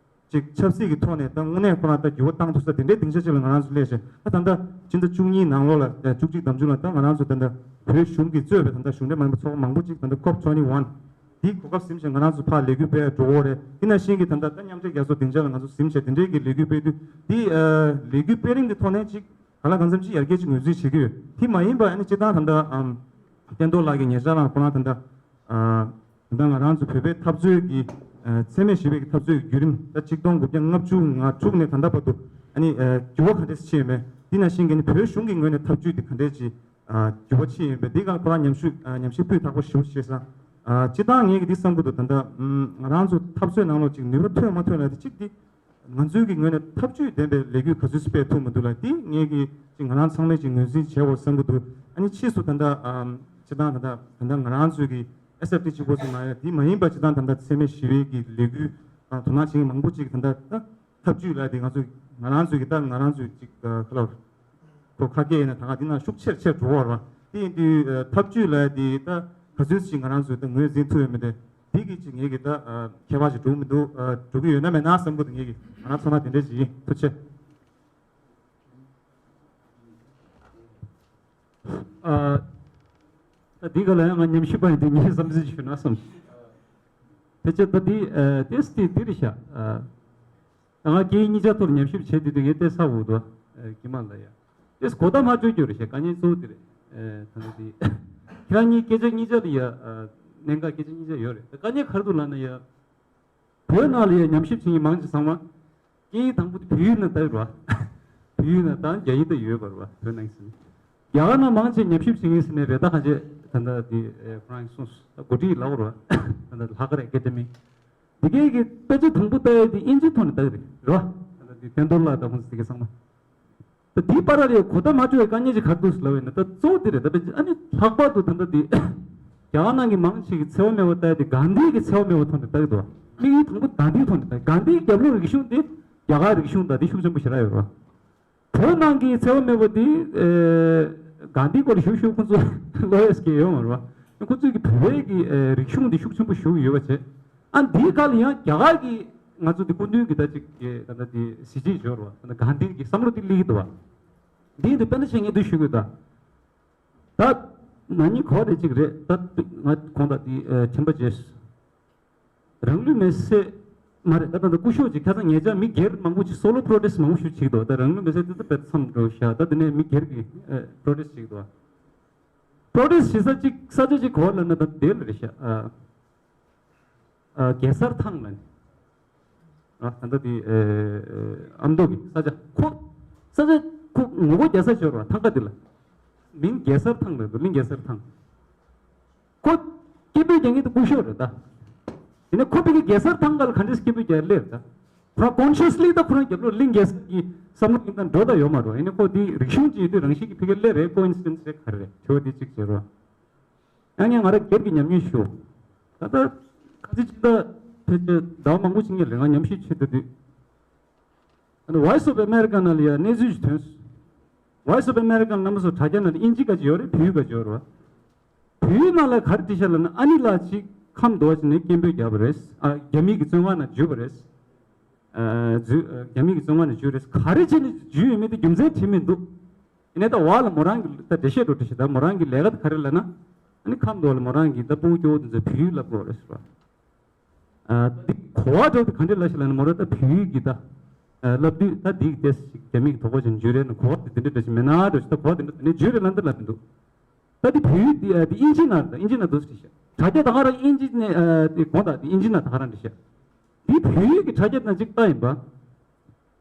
ཅིག་ཆབ་སྲིད་ཀྱི་ཐོག་ནས་ད་དངོས་གནས་ཁོ་རང་ད་འགྱུར་བ་བཏང་ཐུབ་ས་དེ་འདྲའི་སྡིངས་ཆ་ཅིག་ལ་ང་རང་ཚོ་སླེབས་ཤག་ད་ད་ལྟ་ཕྱི་ཟླ་བཅུ་གཉིས་ནང་ལོགས་ལ། ཨ། བཅུ་གཅིག་དང་བཅུ་ལ་ད་ང་རང་ཚོ་ད་ལྟ་བོད་གཞུང་གིས་གཙོས་པའི་ད་ལྟ་གཞུང་འབྲེལ་མ་ཡིན་པའི་ཚོགས་པ་མང་པོ་ཅིག་ད་ལྟ་ཀོབ་ཊུ་ཝེན་ཊི་ཝན་དེའི་གོ་སྐབས་ཟིན་བྱས་ང་རང་ཚོ་ཕར་ལས་འགུལ་སྤེལ་འགྲོ་གི་ཡོད་རེད། དེ་ནང་བཞིན་གྱི་ད་ལྟ་ད་མཉམ་འབྲེལ་རྒྱལ་ཚོགས་སྡིངས་ཆ་ལ་ང་ཚོ་ཟིན་བྱས་དེ་འདྲའི་གི་ལས་འགུལ་སྤེལ་དུས་དེ། ཨ། ལས་འགུལ་སྤེལ་རིམ་གྱི་ཐོག་ནས་ཅིག་གང་ལ་གང་འཚམ་ཅིག་ཡར་རྒྱས་ཅིག་ངོས་འཛིན་བྱེད་ཀྱི་ཡོད། དེ་མ་ཡིན་པ་ཨ་ནི་སྤྱིར་བཏང་ད་ལྟ། ཨམ། བསྟན་རྡོར་ལགས་ཀྱིས་ཉེ་ཆར་ལ་ཁོ་རང་ད་ལྟ། ཨ། ད་ལྟ་ང་རང་ཚོ་བོད་པའི་འཐབ་རྩོད་ཀྱི། ཨ། འཚེ་མེད་ཞི་བའི་འཐབ་རྩོད་ཀྱི་བརྒྱུད་རིམ་ད་ཆིག་སྟོང་དགུ་བརྒྱ་ལྔ་བཅུ་ང་དྲུག་ནས་ད་ལྟ་བར་དུ་ཨ་ནི། ཨ། འགྱུར་བ་ག་འདྲས་ཕྱིན་ཡོད་མེད། དེ་ནང་བཞིན་གྱི་ནི་བོད་གཞུང་གི་ངོས་ནས་ཐབས་ཇུས་དེ་ག་འདྲས་ཅིག་ཨ། འགྱུར་བ་ཕྱིན་ཡོད་པས་འདི་ག་ཁོ་རང་ཉམས་ཞིབ། ཨ། ཉམས་ཞིབ་སྤུས་དག་པོ་ཞེ་པོ་བྱས་ཙང་། ཨ། སྤྱིར་བཏང་ངེད་ཀྱི་འདི་བསམ་གྱི་འདུག་ད་ལྟ་ཨམ། ང་རང་ཚོ་འཐབ་རྩོད་ནང་ལོགས་ཅིག་ནུས་པ་ཐོན་མ་ཐོན་ལ་དེ་གཅིག་དེ། ང་ཚོའི་གི་ངོས་ནས་ཐབས་ཇུས་ལྡན་པའི་ལས་འགུལ་ག་ཚོད་སྤེལ་ཐུབ་མི་འདུག་ལ་དེ་ངེད་ཀྱི་ཅིག་ང་རང་ཚང་མས་ཅིག་ངོས་འཛིན་བྱས་པར་བསམ་གྱི་འདུག་ཨ་ནི་ཕྱིས་སུ་ད་ལྟ་ཨམ། སྤྱིར་བཏང་ད་ལྟ་ད་ལྟ་ང་རང་ཚོའི་གི་ཨེས་ཨེཕ་ཊི་གཅིག་པོ་ཟེར་མ་ཡ་དེ་མ་ཡིན་པ་སྤྱིར་བཏང་ད་ལྟ་འཚེ་མེད་ཞི་བའི་གི་ལས་འགུལ་དང་དོ་སྣང་བྱེད་མཁན་མང་པོ་ཅིག་ད་ལྟ་ད། ཐབས་ཇུས་ལ་དེ་ང་ཚོ་ང་རང་ཚོའི་གི་ད་ང་རང་ཚོའི་ཅིག་ཁ་ལ་ཁོ་ཁ་སྐད་ཡིན་ན་ད་ག་དེ་ན་ཤུགས་ཆེར་ཆེར་འགྲོ་བར་བ་དེ་ཡིན་དུས་ཐབས་ཇུས་ལ་དེ་ད་ག་ཚོད་ཅིག་ང་རང་ཚོས་ད་ངོས་འཛིན་ཐུབ་ཡོད་མེད་དེ་དེ་གི་ཅིག་ངེད་ཀྱི་ད་ཁྱད་པར་ཞིག་འགྲོ་མི་འདུག་འགྲོ་གི་ཡོད་ན་མེད་ན་བསམ་གི་འདུག་ངེད་ཀྱི་ང་རང་ཚོ་ན་དེ་འདྲ་ཅིག་ཡིན། ཐུགས་རྗེ་ཆེ། ཨ། ད་འདི་ག་ལ་ཡང་ང་ཉམས་ཞིབ་པ་ཡིན་དུས་ངས་བསམ་ཚུལ་ཞུ་ན་བསམ། དེ་ཆེད་ད་འདི་ཨ། ཏེས་དེ་འདིར་བཞག་ཨ། ད་ང་སྐད་ཡིག་གཉིས་ཆ་ཐོག་ཉམས་ཞིབ་བྱེད་དུས་དུས་ངས་བལྟས་ས་འོ་དོ། ཨ། ཀྱི་མ་ལ་ཡ། ཏེས་གོ་ད་མ་བཅོས་རྒྱུ་རེད་ཤག་དཀའ་ངལ་གཙོ་བོ་དེ་རེད། ཨ། ད་ད་འདི་ཁྱེད་རང་གཉིས་སྐད་ཆ་གཉིས་ཆ་ལ་ཡ། ཨ། གནད་འགག་སྐད་ཆ་གཉིས་ཆ་ཡོད་རེད། ད་དཀའ་ངལ་ག་རེ་འདུག་ལབ་ན་ཡ། བོད་ནང་ལ་ཡང་ཉམས་ཞིབ་བྱེད་མཁན་མང་ཆེ་ཚང་མ། སྐད་ཡིག་དང་པོ་དེ་བོད་ཡིག་ནང་ལྟ་ཡོད་རེད་བ། བོད་ཡིག་ནང་དང་རྒྱ་ཡིག་ད་ཡོད་པ་རེད་བ་བོད་ནང་ཟིན། རྒྱ་གར་ནང་མང་ཆེ་ཉམས་ཞིབ་བྱེད་མཁན་ཟེར་ནས་རེད། ད་ག་ཅེ་ད་ལྟ་དེ་ཁོ་རང་གིས་གསུངས་སོང་། ད་འགོ་ཁྲིད་ལབ་རེད་བ། ད་ལྟ་ལྷག་དཀར་ཨེ་ཀེ་ཌེ་མི། འདི་གའི་གི་དཔེ་ཆ་དང་པོ་ལྟ་ཡ་དེ་དབྱིན་ཇིའི་ཐོག་ནས་ལྟ་གི་རེད་རེད་བ། ད་ལྟ་དེ་བསྟན་རྡོར་ལགས་དང་ཁོང་ཚོ་དེ་ག་ཚང་མ། ད་དེའི་བར་ལ་ཡང་གོ་ད་མ་བཅོས་པའི་དཀའ་ངལ་ཅིག་ག་རེ་འདུག་ཟེར་ལབ་ཡིན་ན། ད་གཙོ་བོ་དེ་རེད། ད་དཔེ་ཨ་ནི་ལྷག་པར་དུ་ད་ལྟ་དེ་རྒྱ་གར་ནང་གི་མང་ཆེ་གི་འཚེ་བ་མེད་པ་ལྟ་ཡ་དེ་གྷན་དྷི་གི་འཚེ་བ་མེད་པ་ཐོག་ནས་ལྟ་གི་འདུག་དམིགས་ཡུལ་དང་པོ་གྷན་དྷིའི་ཐོག་ནས་དང་། གྷན་དྷིའི་རྒྱབ་ལོགས་རིག་གཞུང་དེ་རྒྱ་གར་རིག་གཞུང་དང་དེ་ཤུགས་ཆེན་པོ་ཞེ་དྲག་ཡོད་རེད་བ། བོད་ནང་གི་ཚེ་དབང་མེད་པ་དེ་ཨེ་གྷན་དྷིའི་སྐོར་ཞུ་ཞུ་ཁོང་ཚོ་ལོ་ཡས་ཀྱི་ཡོད་མ་རེད་བ། ཁོང་ཚོས་ཀྱི་བོད་པའི་གི་ཨེ་རིག་གཞུང་དེ་ཤུགས་ཆེན་པོ་ཞུ་གི་ཡོད་པ་བྱས། ཨ་འདིའི་ཁ་ལ་ཡང་རྒྱ་གར་གྱི་ང་ཚོ་དེ་སྐུ་མདུན་གྱི་ད་ཅིག་གི་ད་ལྟ་དེ་གཟི་བརྗིད་འབྱོར་བ་ད་ལྟ་གྷན་དྷིའི་གི་བསམ་བློ་དེ་སླེབས་ཀྱི་འདུག་བ། འདི་འདི་དཔེ་ན་ཆེ་ངས་འདི་ཞུ་གི་ད། ད་ན་ནིང་གོ་བ་དེ་གཅིག་རེད། ད་ང་གོང་དག་དེ་ཨ་དྲན་པ་བརྗེད། རང་ལུས་མེར་སྲེག་མ་རེད། ད་ད་ད་སྐུ་ཞབས་ཀྱི་ཁ་སང་ཉེ་ཆར་མི་སྒེར་མང་པོ་ཅིག་སོ་ལོ་པྲོ་ཊེ་སི་མང་པོ་ཞིག་བྱེད་ཀྱི་འདུག་ད་རང་ལུས་མེར་སྲེག་དེ་ད་དཔེ་མཚམས་འགྲོ་ཤག་ད་དེ་ནས་མི་སྒེར་གྱི་ཨ་པྲོ་ཊེ་སི་བྱེད་ཀྱི་འདུག་པྲོ་ཊེ་སི་བྱེད་ས་གཅིག་ས་ཆ་གཅིག་གོ་བ་ལ་ན་ད་དེ་ལ་རེད་ཤག་ཨ། ཨ་གེ་སར་ཐང་ལ་ནི། ཨ་ད་ལྟ་དེ་ཨེ་ཨ་མདོ་གི་ས་ཆ་ཁོ། ས་ཆ་ཁོ་ངོ་རྒོལ་རྒྱག་ས་ཞོར་བ་ཐང་ཀ་དེ་ལ། མིང་གེ་སར་ཐང་རེད་འདུག་གླིང་གེ་སར་ཐང་། ཁོ་སྐད་འབོད་རྒྱག་མཁན་དེ་སྐུ་ཞབས་རེད་ད། དེ་ནས་ཁོ་ཕ་གི་གེ་སར་ཐང་ཀ་ལ་ག་འདྲས་སྐད་འབོད་རྒྱག་སླེབས་ད། ཁོ་རང་ཀོན་ཤི་ཡས་ལི་ད་ཁོ་རང་རྒྱབ་ལོགས་གླིང་གེ་སར་གྱི་བསམ་བློ་ཡིན་ད་འགྲོ་ད་ཡོད་མ་རེད། ཡིན་ནའི་ཁོ་དེ་རིག་གཞུང་ཅིག་ཡོད་དུས་རང་བཞིན་གྱི་ཕ་གི་སླེབས་རེད། ཀོ་ཨིན་སི་ཌེན་སི་རེད་ག་རེ་རེད། དྲི་བ་དེ་གཅིག་བྱེད་རོགས། ཡང་ངས་ང་རང་སྒེར་གྱི་ཉམས་མྱོང་ཞུ། ད་ལྟ་ཁ་ཚིག་ཅིག་ད་ཕལ་ཆེར་ཟླ་བ་མང་པོ་ཕྱིན་ངེས་རེད། ང་ཉམས་ཞིབ་བྱེད་དུས་དུས། ཨ་ནི་Voice of America ནང་ལ་ཡང་གནས་ཚུལ་ཞིག་ཐོན་སོང་། Voice of America ནང་ལ་སོ་དྲ་རྒྱ་ནང་ལ་དབྱིན་ཇི་ག་ཅིག་ཡོད་རེད། བོད་ཡིག་ག་ཅིག་ཡོད་རེད་བ། བོད་ཡིག་ནང་ལ་ག་རེ་བྲིས་ཤག་ལབ་ན། ཨ་ནི་ལགས་ཅིག་ཁམས་དོ་བ་ཅིག་ནས་སྐད་འབོད་རྒྱག་པ་རེད། ཨ་རྒྱ་མི་གི་བཙོན་ཁང་ནང་འཇུས་པ་རེད། ཨ་འཇུ་ཨ་རྒྱ་མི་གི་བཙོན་ཁང་ནང་འཇུས་རེད། ག་རེ་བྱས་ནས་འཇུས་ཡོད་མེད་དེ་རྒྱུ་མཚན་བྲིས་མི་འདུག་ཡིན་ནའི་ད་བ་ལ་མོ་རང་གི་ད་འགྲེལ་བཤད་འགྲོ་འགྲེལ་བཤད་ད་མོ་རང་གི་ལས་ཀ་དེ་ག་རེ་ལབ་ན། ཨ་ནི་ཁམས་དོ་ལ་མོ་རང་གི་ད་སྤུ་གུ་སྐྱོ་བོ་དེ་ཚོ་བོད་ཡིག་བསླབ་དགོས་རེད་ཟེར་བ། ཨ་འདི་གོ་བ་འགྲོ་དེ་ག་འདྲས་ལབ་ཤག་ལབ་ན། མོ་རང་ད་བོད་ཡིག་གི་ད་ཨ་བསླབ་དུས་ད་འདི་གི་ཏེས་ཞིག་རྒྱ་མི་གི་དོ་གོ་ཅན་འཇུས་རེད་ན། གོ་བ་དེ་དེ་འདྲས་འདྲ་ཞིག་མེད་ན་འགྲོ་ཞིག་ད་གོ་བ་དེ་འདྲ་དེ་ནས་འཇུས་རེད་ལབ་འདི་ལབ་མི་འདུག་ད་འདི་བོད་ཡིག་འདི་ཨ་འདི་དབྱིན་ཇི་ནང་རེད། ད་དབྱིན་ཇི་ནང་འདུག་ཟེར་ཤག་དྲ་རྒྱ་ད་ག་རང་དབྱིན་ཇི་ནས་ཨ་འདི་དགོངས་དག་འདི་དབྱིན་ཇི་ནང་ད་ག་རང་འདྲ་ཤག་འདི་བོད་ཡིག་གི་དྲ་རྒྱ་ནང་གཅིག་ལྟ་ཡིན་པ།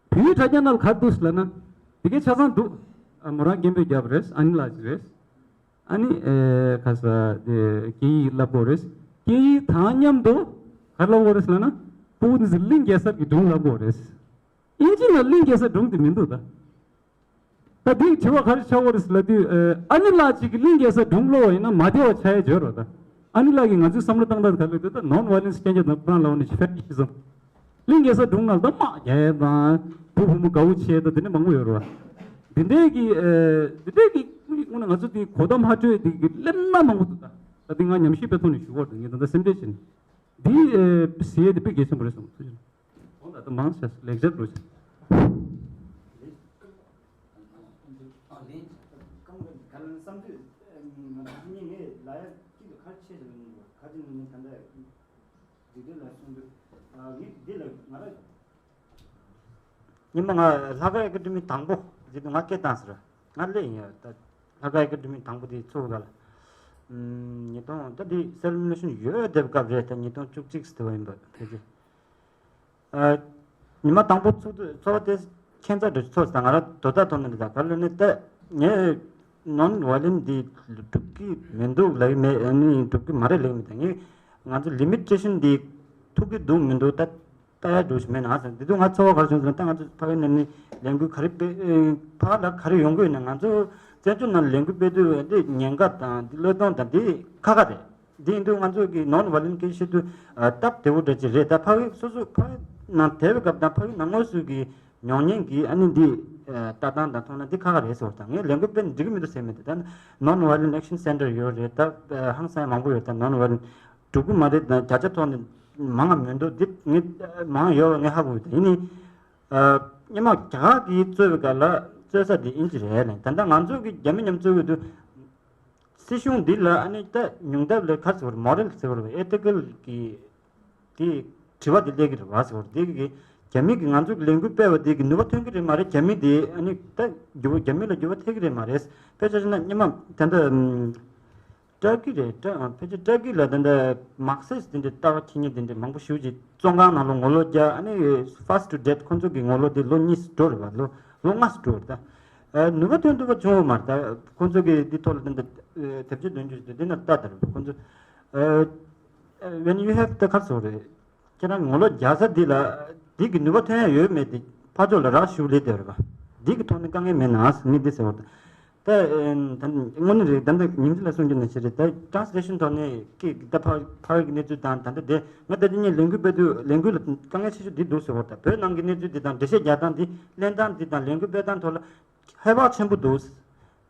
བོད་ཡིག་དྲ་རྒྱ་ནང་ལ་ག་རེ་འདུག་ཟེར་ལབ་ན། དེ་གའི་ཆ་ཚང་འདུག་ཨ་མོ་རང་སྐད་འབོད་རྒྱབ་རེད། ཨ་ནི་ལགས་ཅིག་རེད། ཨ་ནི་ཨེ་ཁ་ས་དེ་སྐད་ཡིག་བསླབ་དགོས་རེད། སྐད་ཡིག་དང་མཉམ་དུ་ག་རེ་བསླབ་དགོས་རེད་ཟེར་ལབ་ན། སྤུ་གུ་འདི་ཚོ་གླིང་གེ་སར་གྱི་སྒྲུང་བསླབ་དགོས་རེད། དབྱིན་ཇི་ནང་གླིང་གེ་སར་སྒྲུང་དེ་མི་འདུག་ད། ད་འདིའི་དྲི་བ་ག་རེ་ཆགས་ཀྱི་རེད་ཟེར་ལབ་དུས། ཨ་ནི་ལགས་ཅིག་གིས་གླིང་གེ་སར་སྒྲུང་ཀློག་པ་ཡིན་ན་མ་བདེ་བ་ཆགས་ཡ་བརྗོད་རོགས་ད། ཨ་ནི་ལགས་ཀྱིས་ང་ཚོའི་བསམ་བློ་བཏང་སྟངས་ག་རེ་ལབ་དུས། ད་ནོན་ཝའི་ལེན་སི་སྐད་ཆ་དང་ཁོ་རང་ལབ་ནས་ཕེབས་ཀྱི་ཤི་སོང་། གླིང་གེ་སར་སྒྲུང་ནང་ད་དམག་རྒྱག་ཡ་དང་བུ་བུ་མོ་དགའ་བོ་བྱེད་ཡ་དང་དེ་འདྲ་མང་པོ་ཡོད་རེད་བ། འདི་འདྲའི་གི་ཨ་འདི་འདྲའི་གི་དངོས་གནས་ང་ཚོ་འདི་གོ་ད་མ་སྤྲོད་འདི་གི་སླེབས་ན་མང་པོ་འདུག་ད་ད་འདི་ང་ཉམས་ཞིབ་དཔེ་ཐོག་ནས་ཞུ་གི་ཡོད་འདུག་ངས་ད་ལྟ་སེམས་ཁྲལ་བྱས་ནས། འདི་ཨེ་ཟེར་ཡས་དེ་དཔེ་གལ་ཆེན་པོ་རེད་བསམ་སོང་། འོ་ད་ལྟ་མང་ཆེ་ལེགས་སྦྱར་འགྲོ་ཆེ། ཉི་མ་ང་ལྷག་དཀར་ཨེ་ཀ་ཌེ་མི་དང་པོ་ཟེར་དུས་ང་སྐད་བཏང་ཟེར། ང་སླེབས་ཡིན་ཡ། ད་ལྷག་དཀར་ཨེ་ཀ་ཌེ་མི་དང་པོ་དེ་ཚུགས་ག་ལ། ཉིས་སྟོང་ད་འདི་སེ་ལེ་བྷ་རེ་ཤན་ཡོད་བསྡད་པའི་སྐབས་རེད། ད་ཉིས་སྟོང་བཅུ་གཅིག་ཟེར་བ་ཡིན་པ་ཕལ་ཆེར། ཨ། ཉི་མ་དང་པོ་ཚུགས་དུས་ཚོར་བ་དེ་ཁྱད་མཚར་འདྲ་ཞིག་ཚོར་སོང་། ང་རང་དོ་བདག་ཐོག་ནས་ད་ག་ལ་ནི་ད་ངས་ནོན་ཝའི་ལེན་འདི་སྒྲུབ་ཀྱི་མི་འདུག་ལབ་ཀྱི་མེད། ཨ་ནི་སྒྲུབ་ཀྱི་མ་རེད་ལབ་ཀྱི་མེད། ད་ངས་ང་ཚོ་ལི་མི་ཊེ་ཤན་འདི་ཐུག་གི་འདུག་མི་འདུག་ད་ལྟ་ཡ་འགྲོ་ཞིག་མེད་ན་ཟེར། འདི་དུས་ང་ཚོར་བ་ག་རེ་བྱུང་ཟེར་ན། ད་ང་ཚོ་ཕ་གི་ནས་ནི་ལས་འགུལ་ག་རེ་སྤེལ་ཕ་གི་ལ་ག་རེ་ཡོང་གི་ཡོད་ན། ང་ཚོ་བཙན་བྱོལ་ནང་ལས་འགུལ་སྤེལ་དུས་འདི་ཉེན་ཁ་དང་འདི་བློས་གཏོང་དང་འདི་ཁག་ཁག་རེད། འདི་ཡིན་དུས་ང་ཚོ་གི་ནོན་ཝའི་ལེན་སྐད་ཆ་བཤད་དུས་ཨ་སྟབས་བདེ་བོ་འདྲ་ཅིག་རེད། ད་ཕ་གི་སོ་སོ་ཕ་གི་ནང་བསྡད་པའི་སྐབས་དང་ཕ་གི་ནང་དངོས་སུ་གི་མྱོང་མཁན་གྱི་ཨ་ནི་འདི་ཨ་ལྟ་སྟངས་དང་མཐོང་ན་འདི་ཁག་ཁག་རེད་ཟེར་བ་དང་། ངས་ལས་འགུལ་སྤེལ་ན་འགྲིག་གི་མི་འདུག་ཟེར་མི་འདུག་ད་ནོན་ཝའི་ལེན་ཨེག་ཤན་སེན་ཊར་ཡོད་རེད། ད་ཧང་སང་མང་པོ་ཡོད། ད་ནོན་ཝའི་ལེན་སྒྲུབ་ཀྱི་མ་རེད། ད་བརྒྱ་ཆ་ཐོག་ནས་མང་ང་མི་འདུག་འདི་ངས་མང་ཡོད་པ་ངས་ཧ་གོ་ཡོད། ད་ཡིན་ནའི་ཨ་སྔོན་མ་རྒྱ་གར་གྱིས་རྩོད་པའི་སྐབས་ལ་རྩོད་ས་དེ་དབྱིན་ཇི་རེད་ལབ། ད་ལྟ་ང་ཚོ་གི་རྒྱ་མི་མཉམ་རྩོད་ཡོད་དུས། སྲིད་གཞུང་འདི་ལ་ཨ་ནི་ད་ཉུང་མཐའ་ལ་ག་རེ་ཟེར་བ་རེད། མོ་རལ་ཟེར་བ་རེད། ཨེ་ཐི་ཀལ་གྱི་དེ་དྲི་བ་དེ་སླེབས་ཀྱི་རེད་བ་ཟེར་བ་རེད། དེ་གི་རྒྱ་མི་གིས་ང་ཚོ་གི་ལས་འགུལ་སྤེལ་བ་དེ་གི་ནུས་པ་ཐོན་གྱི་རེད་མ་རེད། རྒྱ་མི་དེ་ཨ་ནི་ད་འགྱུར་བ་རྒྱ་མི་ལ་འགྱུར་བ་ཐེབས་ཀྱི་རེད་མ་རེད། དཔེ་ཆ་བཞག་ན་སྔོན་མ་ད་ལྟ་ཨམ་ཏར་ཀི་རེད། ཏར་ཨ་ཕལ་ཆེར་ཏར་ཀི་ལ་ད་ལྟ་མར་ཁི་སི་དེ་འདྲའི་ལྟ་བ་འཁྱེར་མཁན་དེ་འདྲའི་མང་པོ་ཞེ་པོ་ཅིག་བཙོན་ཁང་ནང་ལ་ངོ་ལོག་རྒྱག་ཨ་ནི་ཕ་སི་ཊི་ཌེ་ཐི་ཁོང་ཚོ་གི་ངོ་ལོག་དེ་ལོ་གཉིས་སུ་འགྲོ་རེད་བ། ལོ་ལོ་ལྔ་སུ་འགྲོ་རེད་ད། ཨ་ནུས་པ་ཐོན་ཐུབ་པ་བྱུང་བ་མ་རེད་ད། ཁོང་ཚོ་གིས་འདི་ཐོག་ལ་ད་ལྟ་ཨ་དེབ་སྐྱེལ་འདོན་རྒྱུ་ཞིག་འདི་ན་ལྟ་དར་བ་ཁོང་ཚོ། ཨ་ཨ་when you have the ཁ་སོ་རེད། ཁྱེད་རང་ངོ་ལོག་རྒྱག་ས་འདི་ལ་འདི་གི་ནུས་པ་ཐོན་ཡ་ཡོད་མེད་དེ་ཕར་ཕྱོགས་ལ་རག་ཞུ་ལས་དེ་རེད་བ། འདི་གི་ཐོག་ནས་དཀའ་ངལ་མེད་ན་ངས་འདི་ཟེར་བ་དང་། ད་ཨེ་ད་དངོས་གནས་རེད། ད་ལྟ་ཉིང་ཁྲི་ལ་གསུང་རྒྱུ་ནང་བཞིན་རེད། ད་ཊ་རན་སི་ལེ་ཤན་ཐོག་ནས་ཀྱི་ད་ཕ་ཕ་གི་གནས་ཚུལ་དང་། ད་ལྟ་དེ་ང་ད་ལྟ་ངས་ལས་འགུལ་སྤེལ་དུས་ལས་འགུལ་ལ་དཀའ་ངལ་ཆེ་ཤོས་འདི་འདུག་ཟེར་བ། ད་བོད་ནང་གི་གནས་ཚུལ་འདི་དང་འགྲེལ་བཤད་རྒྱག་སྟངས་འདི། གླེང་སྟངས་འདི་དང་ལས་འགུལ་སྤེལ་སྟངས་ཐོག་ལ་ཧེ་བག་ཆེན་པོ་འདུག།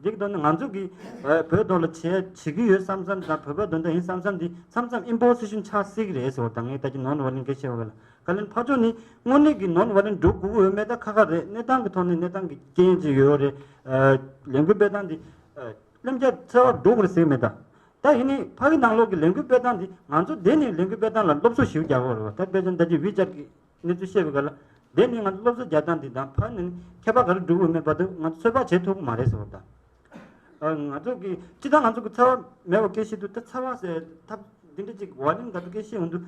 འདི་གི་ཐོག་ནས་ང་ཚོ་གིས་ཨ་བོད་ཐོག་ལ་བྱེད་བྱེད་ཀྱི་ཡོད་བསམ་བསམ་དང་། བོད་པའི་དོན་དག་ཡིན་བསམ་བསམ་འདི་མཚམས་མཚམས་ཨིམ་པོ་སི་ཤན་ཆགས་སྲིད་ཀྱི་རེད་ཟེར་བ་དང་། ངས་ད་ཅི་ནོན་ཝ་ཡོ་ལེན་སྐད་ཆ་བཤད་པ་ལ། ག་ལེན་ཕར་ཕྱོགས་ནི་དངོས་གནས་ཀྱི་ནོན་ཝ་ཡོ་ལེན་འགྲོ་དགོས་ཀྱི་ཡོད་མེད་ད་ཁ་ཁ་རེད། གནས་སྟངས་ཀྱི་ཐོག་ནས་གནས་སྟངས་ཀྱི་རྐྱེན་ཅིག་ཡོད་རེད། ཨ་ལས་འགུལ་སྤེལ་སྟངས་འདི་ཨ་གླེང་བྱ་ཚ་བ་འགྲོ་དགོས་རེད་ཟེར་གྱི་མེད་ད། ད་ཡིན་ནའི་ཕ་གི་ནང་ལོགས་ཀྱི་ལས་འགུལ་སྤེལ་སྟངས་འདི་ང་ཚོ་འདི་ནས་ལས་འགུལ་སྤེལ་སྟངས་ལ་སློབ་གསོ་ཞིག་རྒྱག་དགོས་རེད་བ། ད་དཔེ་ཆ་ད་ཅི་ཝི་ཅར་གྱི་གནས་ཚུལ་བཤད་པའི་སྐབས་ལ། འདི་ནས་ང་ཚོ་སློབ་གསོ་རྒྱག་སྟངས་འདི་དང་ཕ་ནས་ཁྱད་པར་ག་རེ་འགྲོ་གི་ཡོད་མེད་བར་དུ་ང་ཚོ་ཚོད་དཔག་བྱེད་ཐུབ་ཀྱི་མ་རེད་ཟེར་བ་ད། ཨ་ང་ཚོ་གི་སྤྱིར་བཏང་ང་ཚོ་གི་ཚ་བ་མེད་པ་སྐད་བཤད་དུས། ད་ཚ་བ་ཟེར་ཐབས་འདི་འདྲ་ཅིག་ཝ་ཡོ་ལེན་ག་ཚོད་སྐད་བཤད་ཡོང་དུས།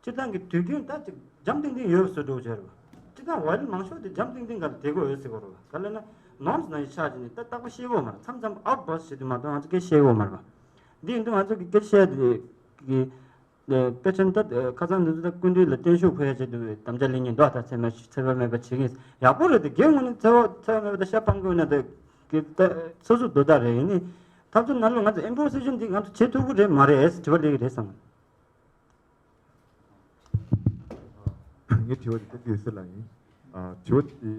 སྤྱིར་བཏང་གི་དུས་རྒྱུན་ད་ཅིག་འཇམ་ཐིང་ཐིང་ཡོད་བཟོ་འདྲ་བྱས་རེད་བ། སྤྱིར་བཏང་ཝ་ཡོ་ལེན་མང་ཤོས་དེ་འཇམ་ཐིང་ཐིང་སྒང་ལ་བསྡད་དགོས་ཡོད་ཟེར་གོ་རེད་བ། ག་ལབ་ན་ནོརམ་སི་ནང་བཞིན་ཆགས་ཀྱི་ནི་ད་རྟག་པར་བཤད་གོ་མ་རེད། མཚམས་མཚམས་ཨའུཊ་བར་སི་བྱེད་དུས་མ་གཏོགས་ང་ཚོ་སྐད་བཤད་གོ་མ་རེད་བ། འདི་ཡིན་དུས་ང་ཚོ་གི་སྐད་བཤད་དེ་གི་དཔེ་ཆ་ནི་ད་ཁ་སང་འདི་ཚོ་ད་སྐུ་མདུན་ལ་བརྟན་བཞུགས་ཕུལ་ཡ་བྱེད་དུས་དམ་བཅའ་ལེན་མཁན་འདུག། ད་ཚད་མ་ཚད་པ་མེད་པ་བྱེད་མཁན་ཡག་པོ་རེད་དེ། རྒན་ངོས་ནས་ཚད་པ་ཚད་པ་མེད་པ་ད་ཤ་སྤང་དགོས་ན་ད་གི་ད་སོ་སོ་དོ་བདག་རེད། ཡིན་ནའི་འཐབ་རྩོད་ནང་ལ་ང་ཚོ་ཨིམ་པོ་སི་ཤན་འདི་ང་ཚོ་བྱེད་ཐུབ་ཀྱི་རེད་མ་རེད་ཟེར་དྲི་བ་སླེབས་ཀྱི་རེད་བསམ། ངའི་དྲི་བ་འདི་བསྟན་འཛིན་འོད་ཟེར་ལགས་ཡིན། ཨ་དྲི་བ་འདི་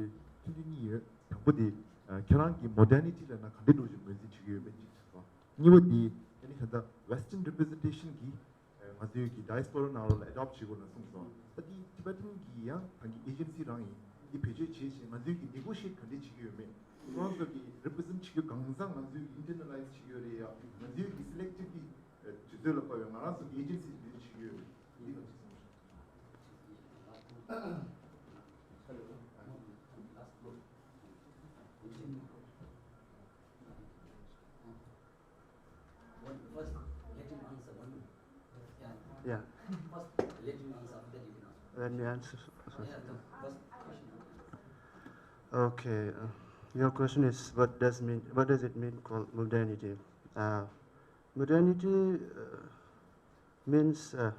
ཐུང་ཐུང་གཉིས་ཡོད། དང་པོ་འདི་ཨ་ཁྱེད་རང་གིས་མོ་ཌར་ནི་ཊི་ལབ་ན་ག་འདྲ་འདྲ་བོ་ཞིག་ངོས་འཛིན་བྱེད་ཀྱི་ཡོད་མེད་ཅིག་དྲིས་སོང་། གཉིས་པ་འདི་ཨ་ནི་ད་ལྟ་ཝེ་སི་ཊརན་རི་པི་རི་ཟེན་ཊེ་ཤན་གྱིས་ཨ་ང་ཚོའི་གི་ཌའི་སི་པོ་ར་ནང་ལོགས་ལ་ཨེ་ཌོབ་ཊི་བྱེད་དགོས་ན་གསུངས་སོང་། ད་འདི་ཊི་བེ་ཊན་གྱི་ཡང་ད་གི་ཨེ་ཇེན་སི་རང་ཡིན། འདི་བེད་སྤྱོད་བྱེད་བྱེད་ང་ཚོའི་གི་ནེ་གོ་ཤི་ཡེཊ་ག་འདྲ་བྱེད་ཀྱི་ཡོད་མེད། ཁོང་ཚོ་གི་རི་པི་རི་ཟེན་ཊི་བྱེད་རྒྱུ་གང་ཚང་ང་ཚོའི་གི་ཨིན་ཊར་ནེ་ལའི་ཛི་བྱེད་ཀྱི་ཡོད་རེད་ཡ། ང་ཚོའི་གི་སི་ལེག་ཊིབ་ལི་དུས་ཚོད་ལ་བབས་ཡོད། ང་རང་ཚོ་གི་ཨེ་ཇེན་སི་འདི་བྱེད་ཀྱི་ཡོད་རེད། འདི་ག་ཅི་སོང་། First, let him answer one. Yeah. Yeah. First, let him answer, after that you can answer. Let me answer first. Yeah, the first question. Okay. Uh, your question is, what does mean? What does it mean called modernity? Uh, modernity uh, means, uh,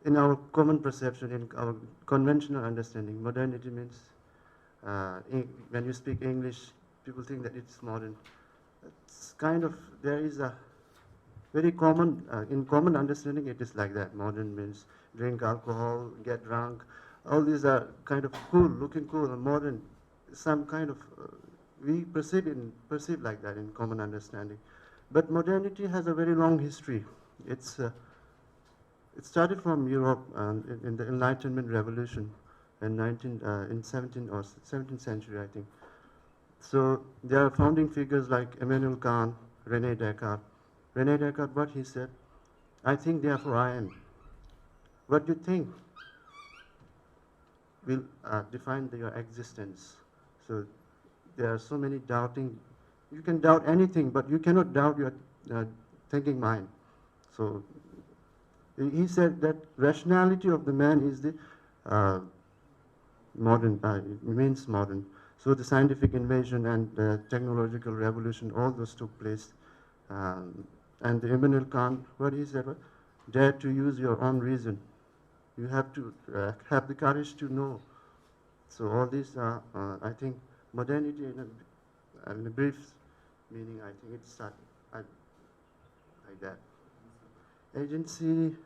in our common perception, in our conventional understanding, modernity means, uh, in, when you speak English, people think that it's modern. It's kind of, there is a very common, uh, in common understanding, it is like that. Modern means drink alcohol, get drunk. All these are kind of cool, looking cool and modern. Some kind of, uh, we perceive in perceive like that in common understanding. But modernity has a very long history. It's uh, It started from Europe, um, in, in the Enlightenment Revolution in nineteen, uh, in seventeen or seventeenth century, I think. So there are founding figures like Immanuel Kant, Rene Descartes. Rene Descartes, what he said, "I think, therefore I am." What you think will uh, define your existence. So there are so many doubting. You can doubt anything, but you cannot doubt your uh, thinking mind. So he said that rationality of the man is the uh, modern, uh, means modern. So the scientific invasion and the technological revolution, all those took place. Um, and Immanuel Kant, what he said was, "Dare to use your own reason." You have to uh, have the courage to know. So all these are, uh, I think, modernity in a, in a brief meaning, I think it's uh, I, like that. Agency,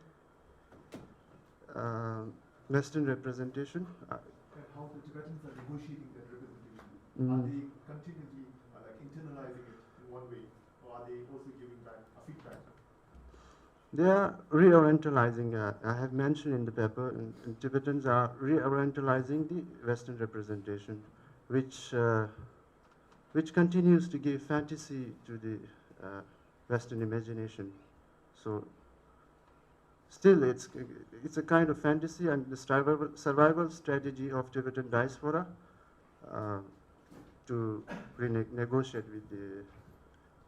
uh, Western representation. Uh, And how the Tibetans are negotiating that representation? Are Mm. they continually uh, like internalizing it in one way, or are they also giving back a feedback? They are reorientalizing, uh, I have mentioned in the paper, and, and Tibetans are reorientalizing the Western representation, which, uh, which continues to give fantasy to the uh, Western imagination. So, still, it's, it's a kind of fantasy and the survival, survival strategy of Tibetan diaspora uh, to renegotiate with the.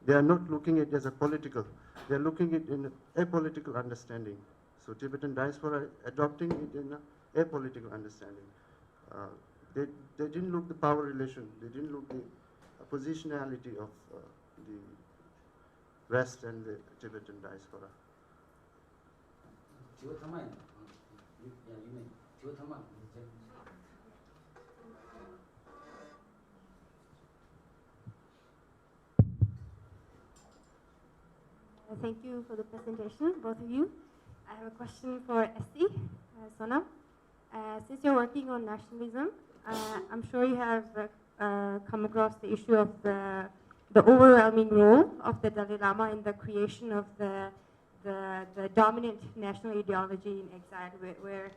They are not looking at it as a political. They are looking at it in a political understanding. So Tibetan diaspora adopting it in a, a political understanding. Uh, they, they didn't look the power relation. They didn't look the uh, positionality of uh, the West and the Tibetan diaspora. དྲི་བ་ཐ་མ་ཡིན། ཡ་ཡིན་ནའི་དྲི་བ་ཐ་མ། ཡ། Thank you for the presentation, both of you. I have a question for Esi, uh, Sonam. Uh, since you're working on nationalism, uh, I'm sure you have uh, uh, come across the issue of the, the overwhelming role of the Dalai Lama in the creation of the, the, the dominant national ideology in exile, where, where,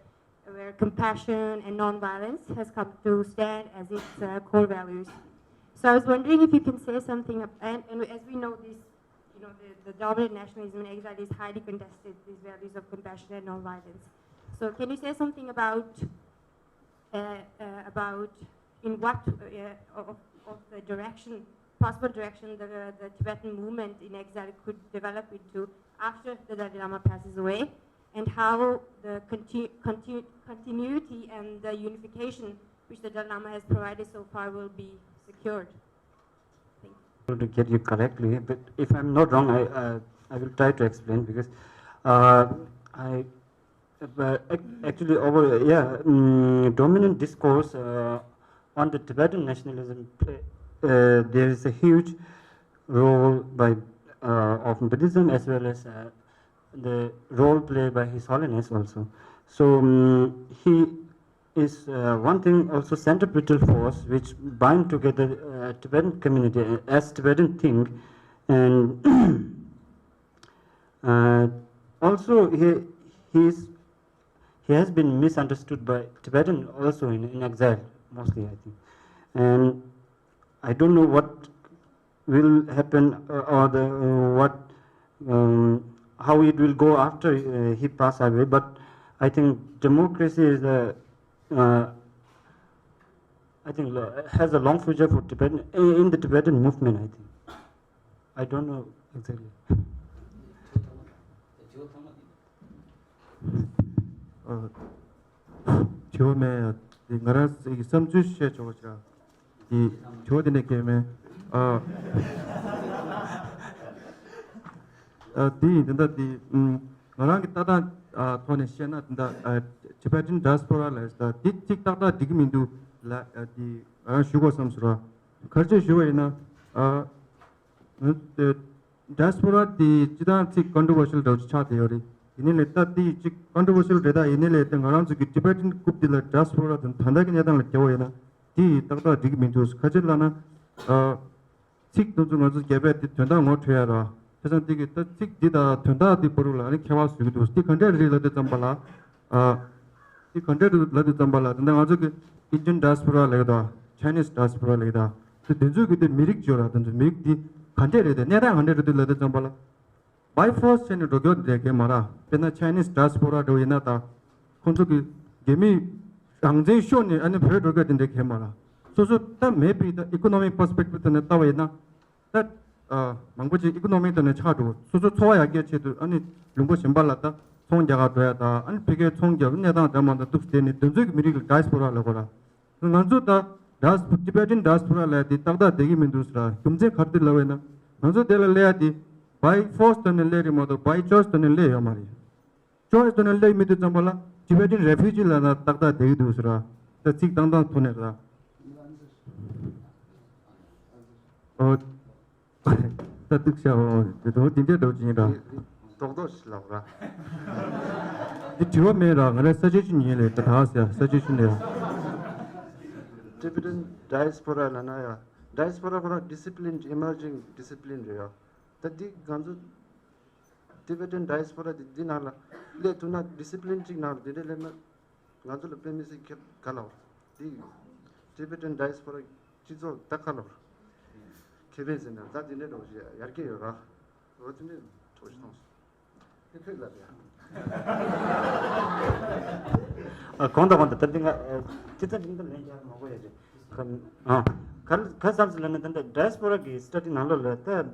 where compassion and non-violence has come to stand as its uh, core values. So I was wondering if you can say something, ab- and, and as we know, these, you know, the, the dominant nationalism in exile is highly contested, these values of compassion and non-violence. So can you say something about uh, uh, about in what uh, of, of the direction, possible direction the, the Tibetan movement in exile could develop into after the Dalai Lama passes away, and how the conti- conti- continuity and the unification which the Dalai Lama has provided so far will be secured. Thank you. To get you correctly, but if I'm not wrong, I uh, I will try to explain because uh, I uh, ac- actually over yeah um, dominant discourse uh, on the Tibetan nationalism play, uh, there is a huge role by uh, of Buddhism as well as uh, the role played by His Holiness also. So um, he is uh, one thing also centripetal force which bind together uh, Tibetan community uh, as Tibetan thing, and uh, also he he is he has been misunderstood by Tibetan also in, in exile mostly I think, and I don't know what will happen uh, or the uh, what um, how it will go after uh, he pass away. But I think democracy is a uh, I think lo- has a long future for Tibetan in in the Tibetan movement. I think I don't know exactly. དྲི་བ་མེད་ཡ། དེ་ང་རང་ཚོའི་བསམ་ཚུལ་བཤད་ཆོག་པ་ཆ། དེ་དྲི་བ་དེ་འདྲ་གལ་མེད། ཨ། ཨ། དེ་ཡིན་དེ་འདྲ་དེ་ང་རང་གི་ལྟ་སྟངས་ཐོག་ནས་བཤད་ན་དེ་འདྲ་Tibetan diaspora ལ་ད་དེ་ཚིག་ཏག་ཏག་འགྲིག་གི་མི་འདུག་ལ། དེ་ང་རང་ཞུ་དགོས་བསམ་སོང་ར། ག་རེ་བྱས་ཞུ་བ་ཡིན་ན། ཨ། ཌའེ་སི་པོ་ར་དེ་སྤྱི་བཏང་ཚིག་ཀོན་ཊྲོ་ཝར་ཤལ་འདྲ་བོ་ཅིག་ཆགས་བསྡད་ཡོད་རེད། ཡིན་ནའི་ལས་ད་དེ་ཅིག་ཀོན་ཊྲོ་ཝར་ཤལ་རེད། ད་ཡིན་ནའི་ལས་དེ་ང་རང་ཚོ་གི་ཊི་བེ་ཊན་རྐུབ་འདི་ལ་ཌའེ་སི་པོ་ར་དང་ད་ལྟ་གི་གནས་སྟངས་ལ་བརྒྱབ་པ་ཡིན་ན་དེ་ཡིས་ཏག་ཏག་འགྲིག་གི་མི་འདུག་ག་ཅི་ལབ་ན། ཨ། ཚིག་དེ་ཚོ་ང་ཚོ་རྒྱབ་པས་དེ་དོན་དག་ངོ་འཕྲོད་ཡ་ར། བྱས་ཙང་དེ་གི་ད་ཚིག་འདི་དང་དོན་དག་འདི་བར་ལ་ཨ་ནི་ཁྱད་པར་བཟོ་གི་འདུག་དེ་ག་འདྲས་རེད་ལབ་དུས་ཙམ་པ་ལ། ཨ། དེ་ག་འདྲས་རེད་ལབ་དུས་ཙམ་པ་ལ་ད་ལྟ་ང་ཚོ་གི་Indian diaspora ལབ་ཀྱི་འདུག Chinese diaspora ལབ་ཀྱི་འདུག་དེ་དེ་ཚོའི་གི་དེ་མི་རིགས་བརྗོད་ར། དེ་ཚོ་མི་རིགས་འདི་ག་འདྲས་རེད། དེ་གནས་སྟངས་ག་འདྲས་རེད་འདུག་ལབ་དུས་ཙམ་པ་ལ། by force བྱས་ནས་འགྲོ་རྒྱུ་དེ་འདྲ་གས་མ་ར། དཔེར་ན་Chinese diaspora འདྲ་བོ་ཡིན་ན་ད། ཁོང་ཚོ་གི་རྒྱ་མི་རང་བཙན་ཤོར་ནས་ཨ་ནི་བྲོས་འགྲོ་རྒྱུ་དེ་འདྲ་གས་མ་ར། སོ་སོ་ད་མེད་པའི་ད་economic perspective ཐོག་ནས་ལྟ་བ་ཡིན་ན། ད། ཨ། མང་པོ་ཅིག་economic ཐོག་ནས་ཆགས་འགྲོ། སོ་སོ་འཚོ་བ་ཡར་རྒྱས་ཆེད་དུ་ཨ་ནི་ལུང་པ་གཞན་པ་ལ་ད་ཚོང་རྒྱག་ག་འགྲོ་ཡ་ད། ཨ་ནི་ཕ་གིའི་ཚོང་རྒྱག་གནས་སྟངས་འདྲ་མ་འདྲ་འདུག་ཟེར་ནས་དེ་ཚོའི་གི་མི་རིགས་ལ་diaspora ལབ་དགོས་ར། ང་ཚོ་ད་diaspora Tibetan diaspora ལབ་ཡ་དེ་ཏག་ཏག་བསྡད་ཀྱི་མི་འདུག་ཟེར་ར། རྒྱུ་མཚན་ག་རེ་ལབ་པ་ཡིན་ན། ང་ཚོ་དེ་ལ་སླེབས་ཡ་དེ་by force ཐོག་ནས་སླེབས་རེད་མ་གཏོགས་by choice ཐོག་ནས་སླེབས་ཡོད་མ་རེད། choice ཐོག་ནས་སླེབས་མི་དུས་ཙམ་པ་ལ་Tibetan refugee ལབ་ན་ཏག་ཏག་བསྡད་ཀྱི་འདུག་ཟེར་ར། ད་ཚིག་བཏང་སྟངས་ཐོག་ནས་ར། ཨོ། ད་ཏིག་ཤ་འོ་དེ་དོ་དེ་འདྲའི་འདྲ་བོ་ཅིག་ཡིན་ར། རྡོག་རྡོག་ཞིག་ལབ་ར། འདི་དྲི་བ་མེད་ར། ང་རའི་ས་ཆའི་ཆུ་ཉིན་ལས་ད་ད་ཟེར་ས་ཆའི་ཆུ་ལས། Tibetan diaspora ལབ་ན་ཡ། diaspora ཁོ་རང་discipline emerging discipline རེད་ཡ། ད་འདི་ང་ཚོ་Tibetan diaspora དེ་འདི་ནང་ལ་སླེབས་ཐུབ་ན་discipline གཅིག་ནང་ལ་དེ་འདྲ་སླེབས་ན། ང་ཚོ་ལ་དཔེ་མི་སྲིད་ཁྱད་ག་ལ་བ། འདི་Tibetan diaspora སྤྱི་ཚོགས་ད་ག་ལ་བ། ཁེ་ཕན་ཟེར་ན་ད་དེ་འདྲ་འགྲོ་ཞིག་ཡར་རྒྱས་ཡོད་ར། འོ་དེ་འདྲ་གྲོགས་ཤིག་མཐོང་སོང་། ཁེ་ཕན་ལབ་ཡ། ཨ་གོང་དང་གོང་དང་ད་འདི་ང་ཅི་ཙམ་ཅི་འདྲ་ལན་རྒྱག་མ་དགོས་ཡ་རེད། ཨ་ག་ག་བསམ་ཟེར་ལབ་ན་ད་ལྟ་diaspora གི་study ནང་ལོགས་ལ་ད།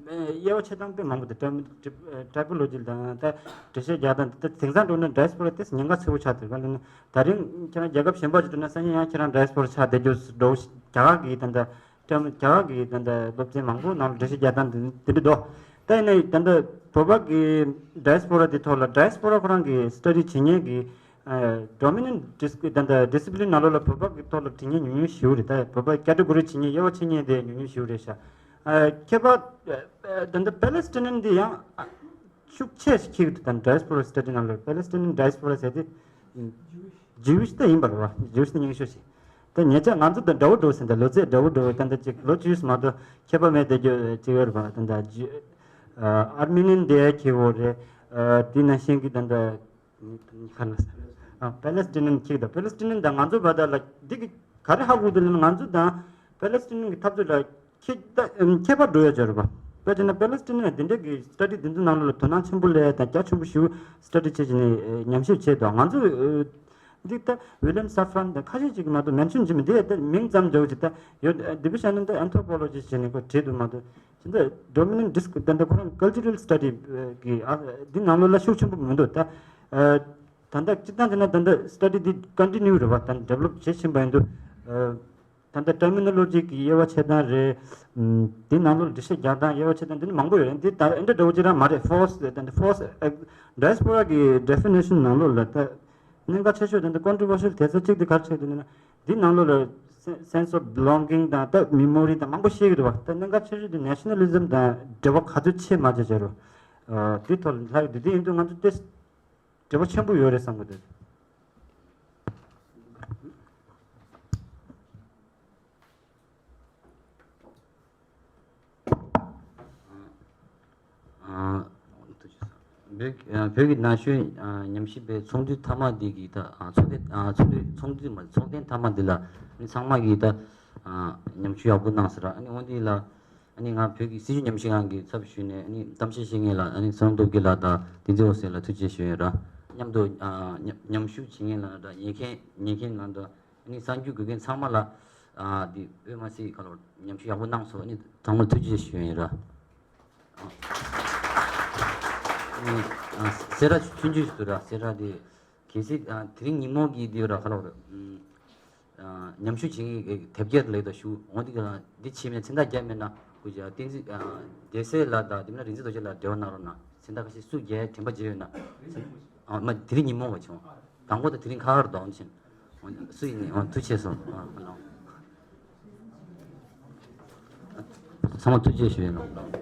དབྱེ་བ་ཆ་ཚང་དཔེ་མང་པོ་འདུག་ཊའི་ཊའི་པོ་ལོ་ཇི་དང་ད་འགྲེལ་བཤད་རྒྱག་སྟངས་འདི་ད་དེང་སང་འགྲོ་ན་diaspora དེ་ཉེན་ཁ་ཚ་པོ་ཆགས་འདུག་ག་ལ་ན། ད་རིང་ཁྱེད་རང་རྒྱལ་ཁབ་གཞན་པ་ཅིག་འགྲོ་ན་སང་ཉིན་ཡང་ཁྱེད་རང་diaspora ཆགས་བསྡད་རྒྱུ་འདྲ་བོ་ཞིག་རྒྱ་གར་གི་ད་ད་ཊའི་རྒྱ་གར་གི་ད་ད་སློབ་ཚན་མང་པོ་ནང་ལ་འགྲེལ་བཤད་རྒྱག་སྟངས་འདི་འདི་འདྲ་འདུག་ད་ཡིན་ནའི་ད་ད་བོད་པ་གི་diaspora དེ་ཐོག་ལ་diaspora ཁོ་རང་གི་study བྱེད་མཁན་གི dominant dis- ད་ད་discipline ནང་ལོགས་ལ་བོད་པ་གི་ཐོག་ལ་བྲིས་མཁན་ཉུང་ཉུང་ཞེ་པོ་རེད། ད་བོད་པ་category བྱེད་མཁན་དབྱེ་བ་ཕྱེ་མཁན་དེ་ཉུང་ཉུང་ཞེ་པོ་རེད་ཤག་ཨ། ཁྱད་པར་ཨ་ཨ་ད་ལྟ་པེ་ལེ་སི་ཊི་ནན་འདི་ཡང་ཨ་ཤུགས་ཆེ་ཞིག་འཁྱེར་གྱི་འདུག་ད་ཌའི་སི་པོ་ར་སི་ཊ་ཌི་ནང་ལ་པེ་ལེ་སི་ཊི་ནན་ཌའི་སི་པོ་ར་ཟེར་དེ་ཇིའུ་ཤི་དེ་ཡིན་པ་རེད་བ། ཇིའུ་ཤི་དེ་རྙིང་ཤོས་ཤིག་ད་ཉེ་ཆར་ང་ཚོ་དང་འདྲ་བོ་འདྲ་བོ་ཟེར། ད་ལོ་ཚད་འདྲ་བོ་འདྲ་བོ། ད་ལྟ་ཅིག་ལོ་བཅུ་མ་གཏོགས་ཁྱད་པར་མེད་དེ་རྒྱུ་ཅིག་ཡོད་རེད་བ། ད་ལྟ་ཇི་ཨ་ཨར་མི་ནན་དེ་ཁྱེར་ཡོད་རེད། ཨ་དེ་ནང་བཞིན་གྱི་ད་ལྟ་ཁ་ན་ཨ་པེ་ལེ་སི་ཊི་ནན་ཁྱེར། ད་པེ་ལེ་སི་ཊི་ནན་དང་ང་ཚོ་བར་དག་ལ་འདི་གི་ག་རེ་ཧ་གོ་འདུག་ལབ་ན། ང་ཚོ་དང་པེ་ལེ་སི་ཊི་ནན་གྱི་འཐབ་རྩོད་ལ་ཁྱེད་ད་ཁྱད་པར་འགྲོ་ཡ་ཅིག་ཡོད་རེད་པ། དཔེར་བྱས་ན་པེ་ལེ་སི་ཊི་ནན་འདི་འདྲའི་གི་སི་ཊ་ཌི་འདི་ཚོའི་ནང་ལོགས་ལ་དོ་སྣང་ཆེན་པོ་སླེབས་དང་རྒྱ་ཆེན་པོ་ཞེ་པོ་སི་ཊ་ཌི་བྱས་བྱས་ནས་ཉམས་ཞིབ་བྱས་འདུག་ང་ཚོ་འདི་ལྟ་ཝི་ལི་ཡམ་ས་ཕ་རན་དང་ཁ་ཤས་ཅིག་མ་གཏོགས་མེན་ཤོན་བྱེད་མི་འདི་ད་མིང་ཙམ་འཇོག་ཅིག་ད་ཡོད། ཌི་བི་ཤ་ནན་ད་ཨན་ཐྲོ་པོ་ལོ་ཇི་བྱས་ནས་ཁོ་བྲིས་འདུག་མ་གཏོགས། དེ་འདྲ་ཌོ་མི་ནན་ཌི་སི་ཀུ་ད་ལྟ་ཁོ་རང་ཀལ་ཅུ་རལ་སི་ཊ་ཌི་གི་ཨ་འདི་ནང་ལོགས་ལ་ཤུགས་ཆེན་པོ་མི་འདུག་ད་ཨ་ད་ལྟ་སྤྱིར་བཏང་བྱས་ན་ད་ལྟ་སི་ཊ་ཌི་འདི་ཀོན་ཊི་ནིའུ་རེད་བ། ད་ཌི་ཝེ་ལོབ་བྱེད་བཞིན་པ་ཡིན་འདུག་ཨ་ད་ལྟ་ཊར་མི་ནོ་ལོ་ཇི་གི་དབྱེ་བ་ཕྱེ་སྟངས་རེད། ཨམ་འདི་ནང་ལོགས་འགྲེལ་བཤད་རྒྱག་སྟངས་དབྱེ་བ་ཕྱེ་སྟངས་འདི་ནི་མང་པོ་ཡོད་རེད། འདི་ད་འདི་འདྲ་འདྲ་བོ་ཅིག་རང་མ་རེད། ཕོར་སི་ད་ལྟ་ཕོར་སི་ཌའི་སི་པོ་ར་གི་ཌེ་ཕི་ནེ་ཤན་ནང་ལོགས་ལ་ད་གནད་འགག་ཆེ་ཤོས་ད་ལྟ་ཀོན་ཊྲོ་ཝར་ཤལ་དེ་ཚོ་གཅིག་དེ་ག་རེ་ཆགས་འདུག་ལབ་ན། འདི་ནང་ལོགས་ལ་སེ་སེན་སི་ཨོཕ་བྷི་ལོང་གིང་དང་ད་མི་མོ་རི་དང་མང་པོ་བཤད་ཀྱི་རེད་བ། ད་གནད་འགག་ཆེ་ཤོས་དེ་ནེ་ཤ་ནལ་ལི་ཛམ་དང་འབྲེལ་བ་ག་ཚོད་ཆེ་མ་ཆེ་བྱས་རོགས། ཨ་དེ་ཐོག་ལ་ལྷག་ཡོད་དེ། དེ་ཡིན་དུས་ང་ཚོ་ཏོག་ཙམ་འབྲེལ་བ་ཆེན་པོ་ཡོད་རེད་བསམ་གྱི་འདུག་ཨ་ཨ་ཐུགས་རྗེ་ཆེ། བོད་ཨ་བོད་ཀྱི་ན་གཞོན་ཨ་ཉམས་ཞིབ་པའི་ཚོགས་འདུའི་མཐའ་མ་འདི་གི་ད་ཨ་ཚོགས་ཐེངས་ཨ་ཚོགས་འདུ་ཚོགས་འདུ་མ་ཚོགས་ཐེངས་མཐའ་མ་འདི་ལ་ཨ་ནི་ཚང་མ་གིས་ད་ཨ་ཉམས་ཞིབ་ཡག་པོ་གནང་ཟེར་ར། ཨ་ནི་འོ་འདི་ལ་ཨ་ནི་ང་བོད་ཀྱི་སྲིད་བྱུས་ཉམས་ཞིབ་ཁང་གི་ཚབ་ཞུས་ནས་ཨ་ནི་གཏམ་བཤད་བྱེད་མཁན་ལ་ཨ་ནི་བསོད་ནམས་སྟོབས་རྒྱལ་ལགས་དང་བསྟན་འཛིན་འོད་ཟེར་ལ་ཐུགས་རྗེ་ཆེ་ཞུ་ཡིན་ར། མཉམ་དུ་ཨ་ཉམས་ཉམས་ཞིབ་བྱེད་མཁན་ལ་ད་ཉན་མཁན་ཉན་མཁན་ལ་ད། ཨ་ནི་གསར་འགྱུར་འགོད་མཁན་ཚང་མ་ལ་ཨ་འདི་དབུས་མ་སི་ཁ་ལོ་ཉམས་ཞིབ་ཡག་པོ་གནང་སོང་། ཨ་ནི་ཚང་མ་ལ་ཐུགས་རྗེ་ཆེ་ཞུ་ཡིན་ར། ཨ་ནི་ཨ་སེ་ར་ཆུང་ཆུང་ཞིག་འདུག་ར། སེ་ར་དེ་གལ་སྲིད་ཨ་དེ་རིང་ཉིན་མོ་གི་འདི་ར་ཁ་ལོ་ར་ཨ་ཉམས་ཞིབ་བྱེད་མཁན་གྱི་དེབ་སྐྱེལ་ལས་དང་ཞུ་འོང་དེ་ག་འདི་ཕྱི་མའི་མཚན་རྟགས་བརྒྱབ་མེད་ན་ཁུ་ཅག་བསྟན་འཛིན་ཨ་སྡེ་སྲིད་ལགས་དང་དེ་མིན་ན་རིག་འཛིན་རྡོ་རྗེ་ལགས་འབྲེལ་བ་གནང་རོགས་གནང་། མཚན་རྟགས་ཁ་ཤས་སུ་རྒྱལ་དྲན་པ་བརྗེད་ཡོད་ན། ཨ་མ་དེ་རིང་ཉིན་མོ་བ་བྱུང་། དང་པོ་དང་དེ་རིང་ཁ་ཁར་འདོན་ཕྱིན། སུ་ཡིན་ནི། ཨོ་ཐུགས་རྗེ་ཆེ་སོང་། ཨ་ལོ། ཚང་མ་ཐུགས་རྗེ་ཆེ་ཞུ་ཡིན་ནོ།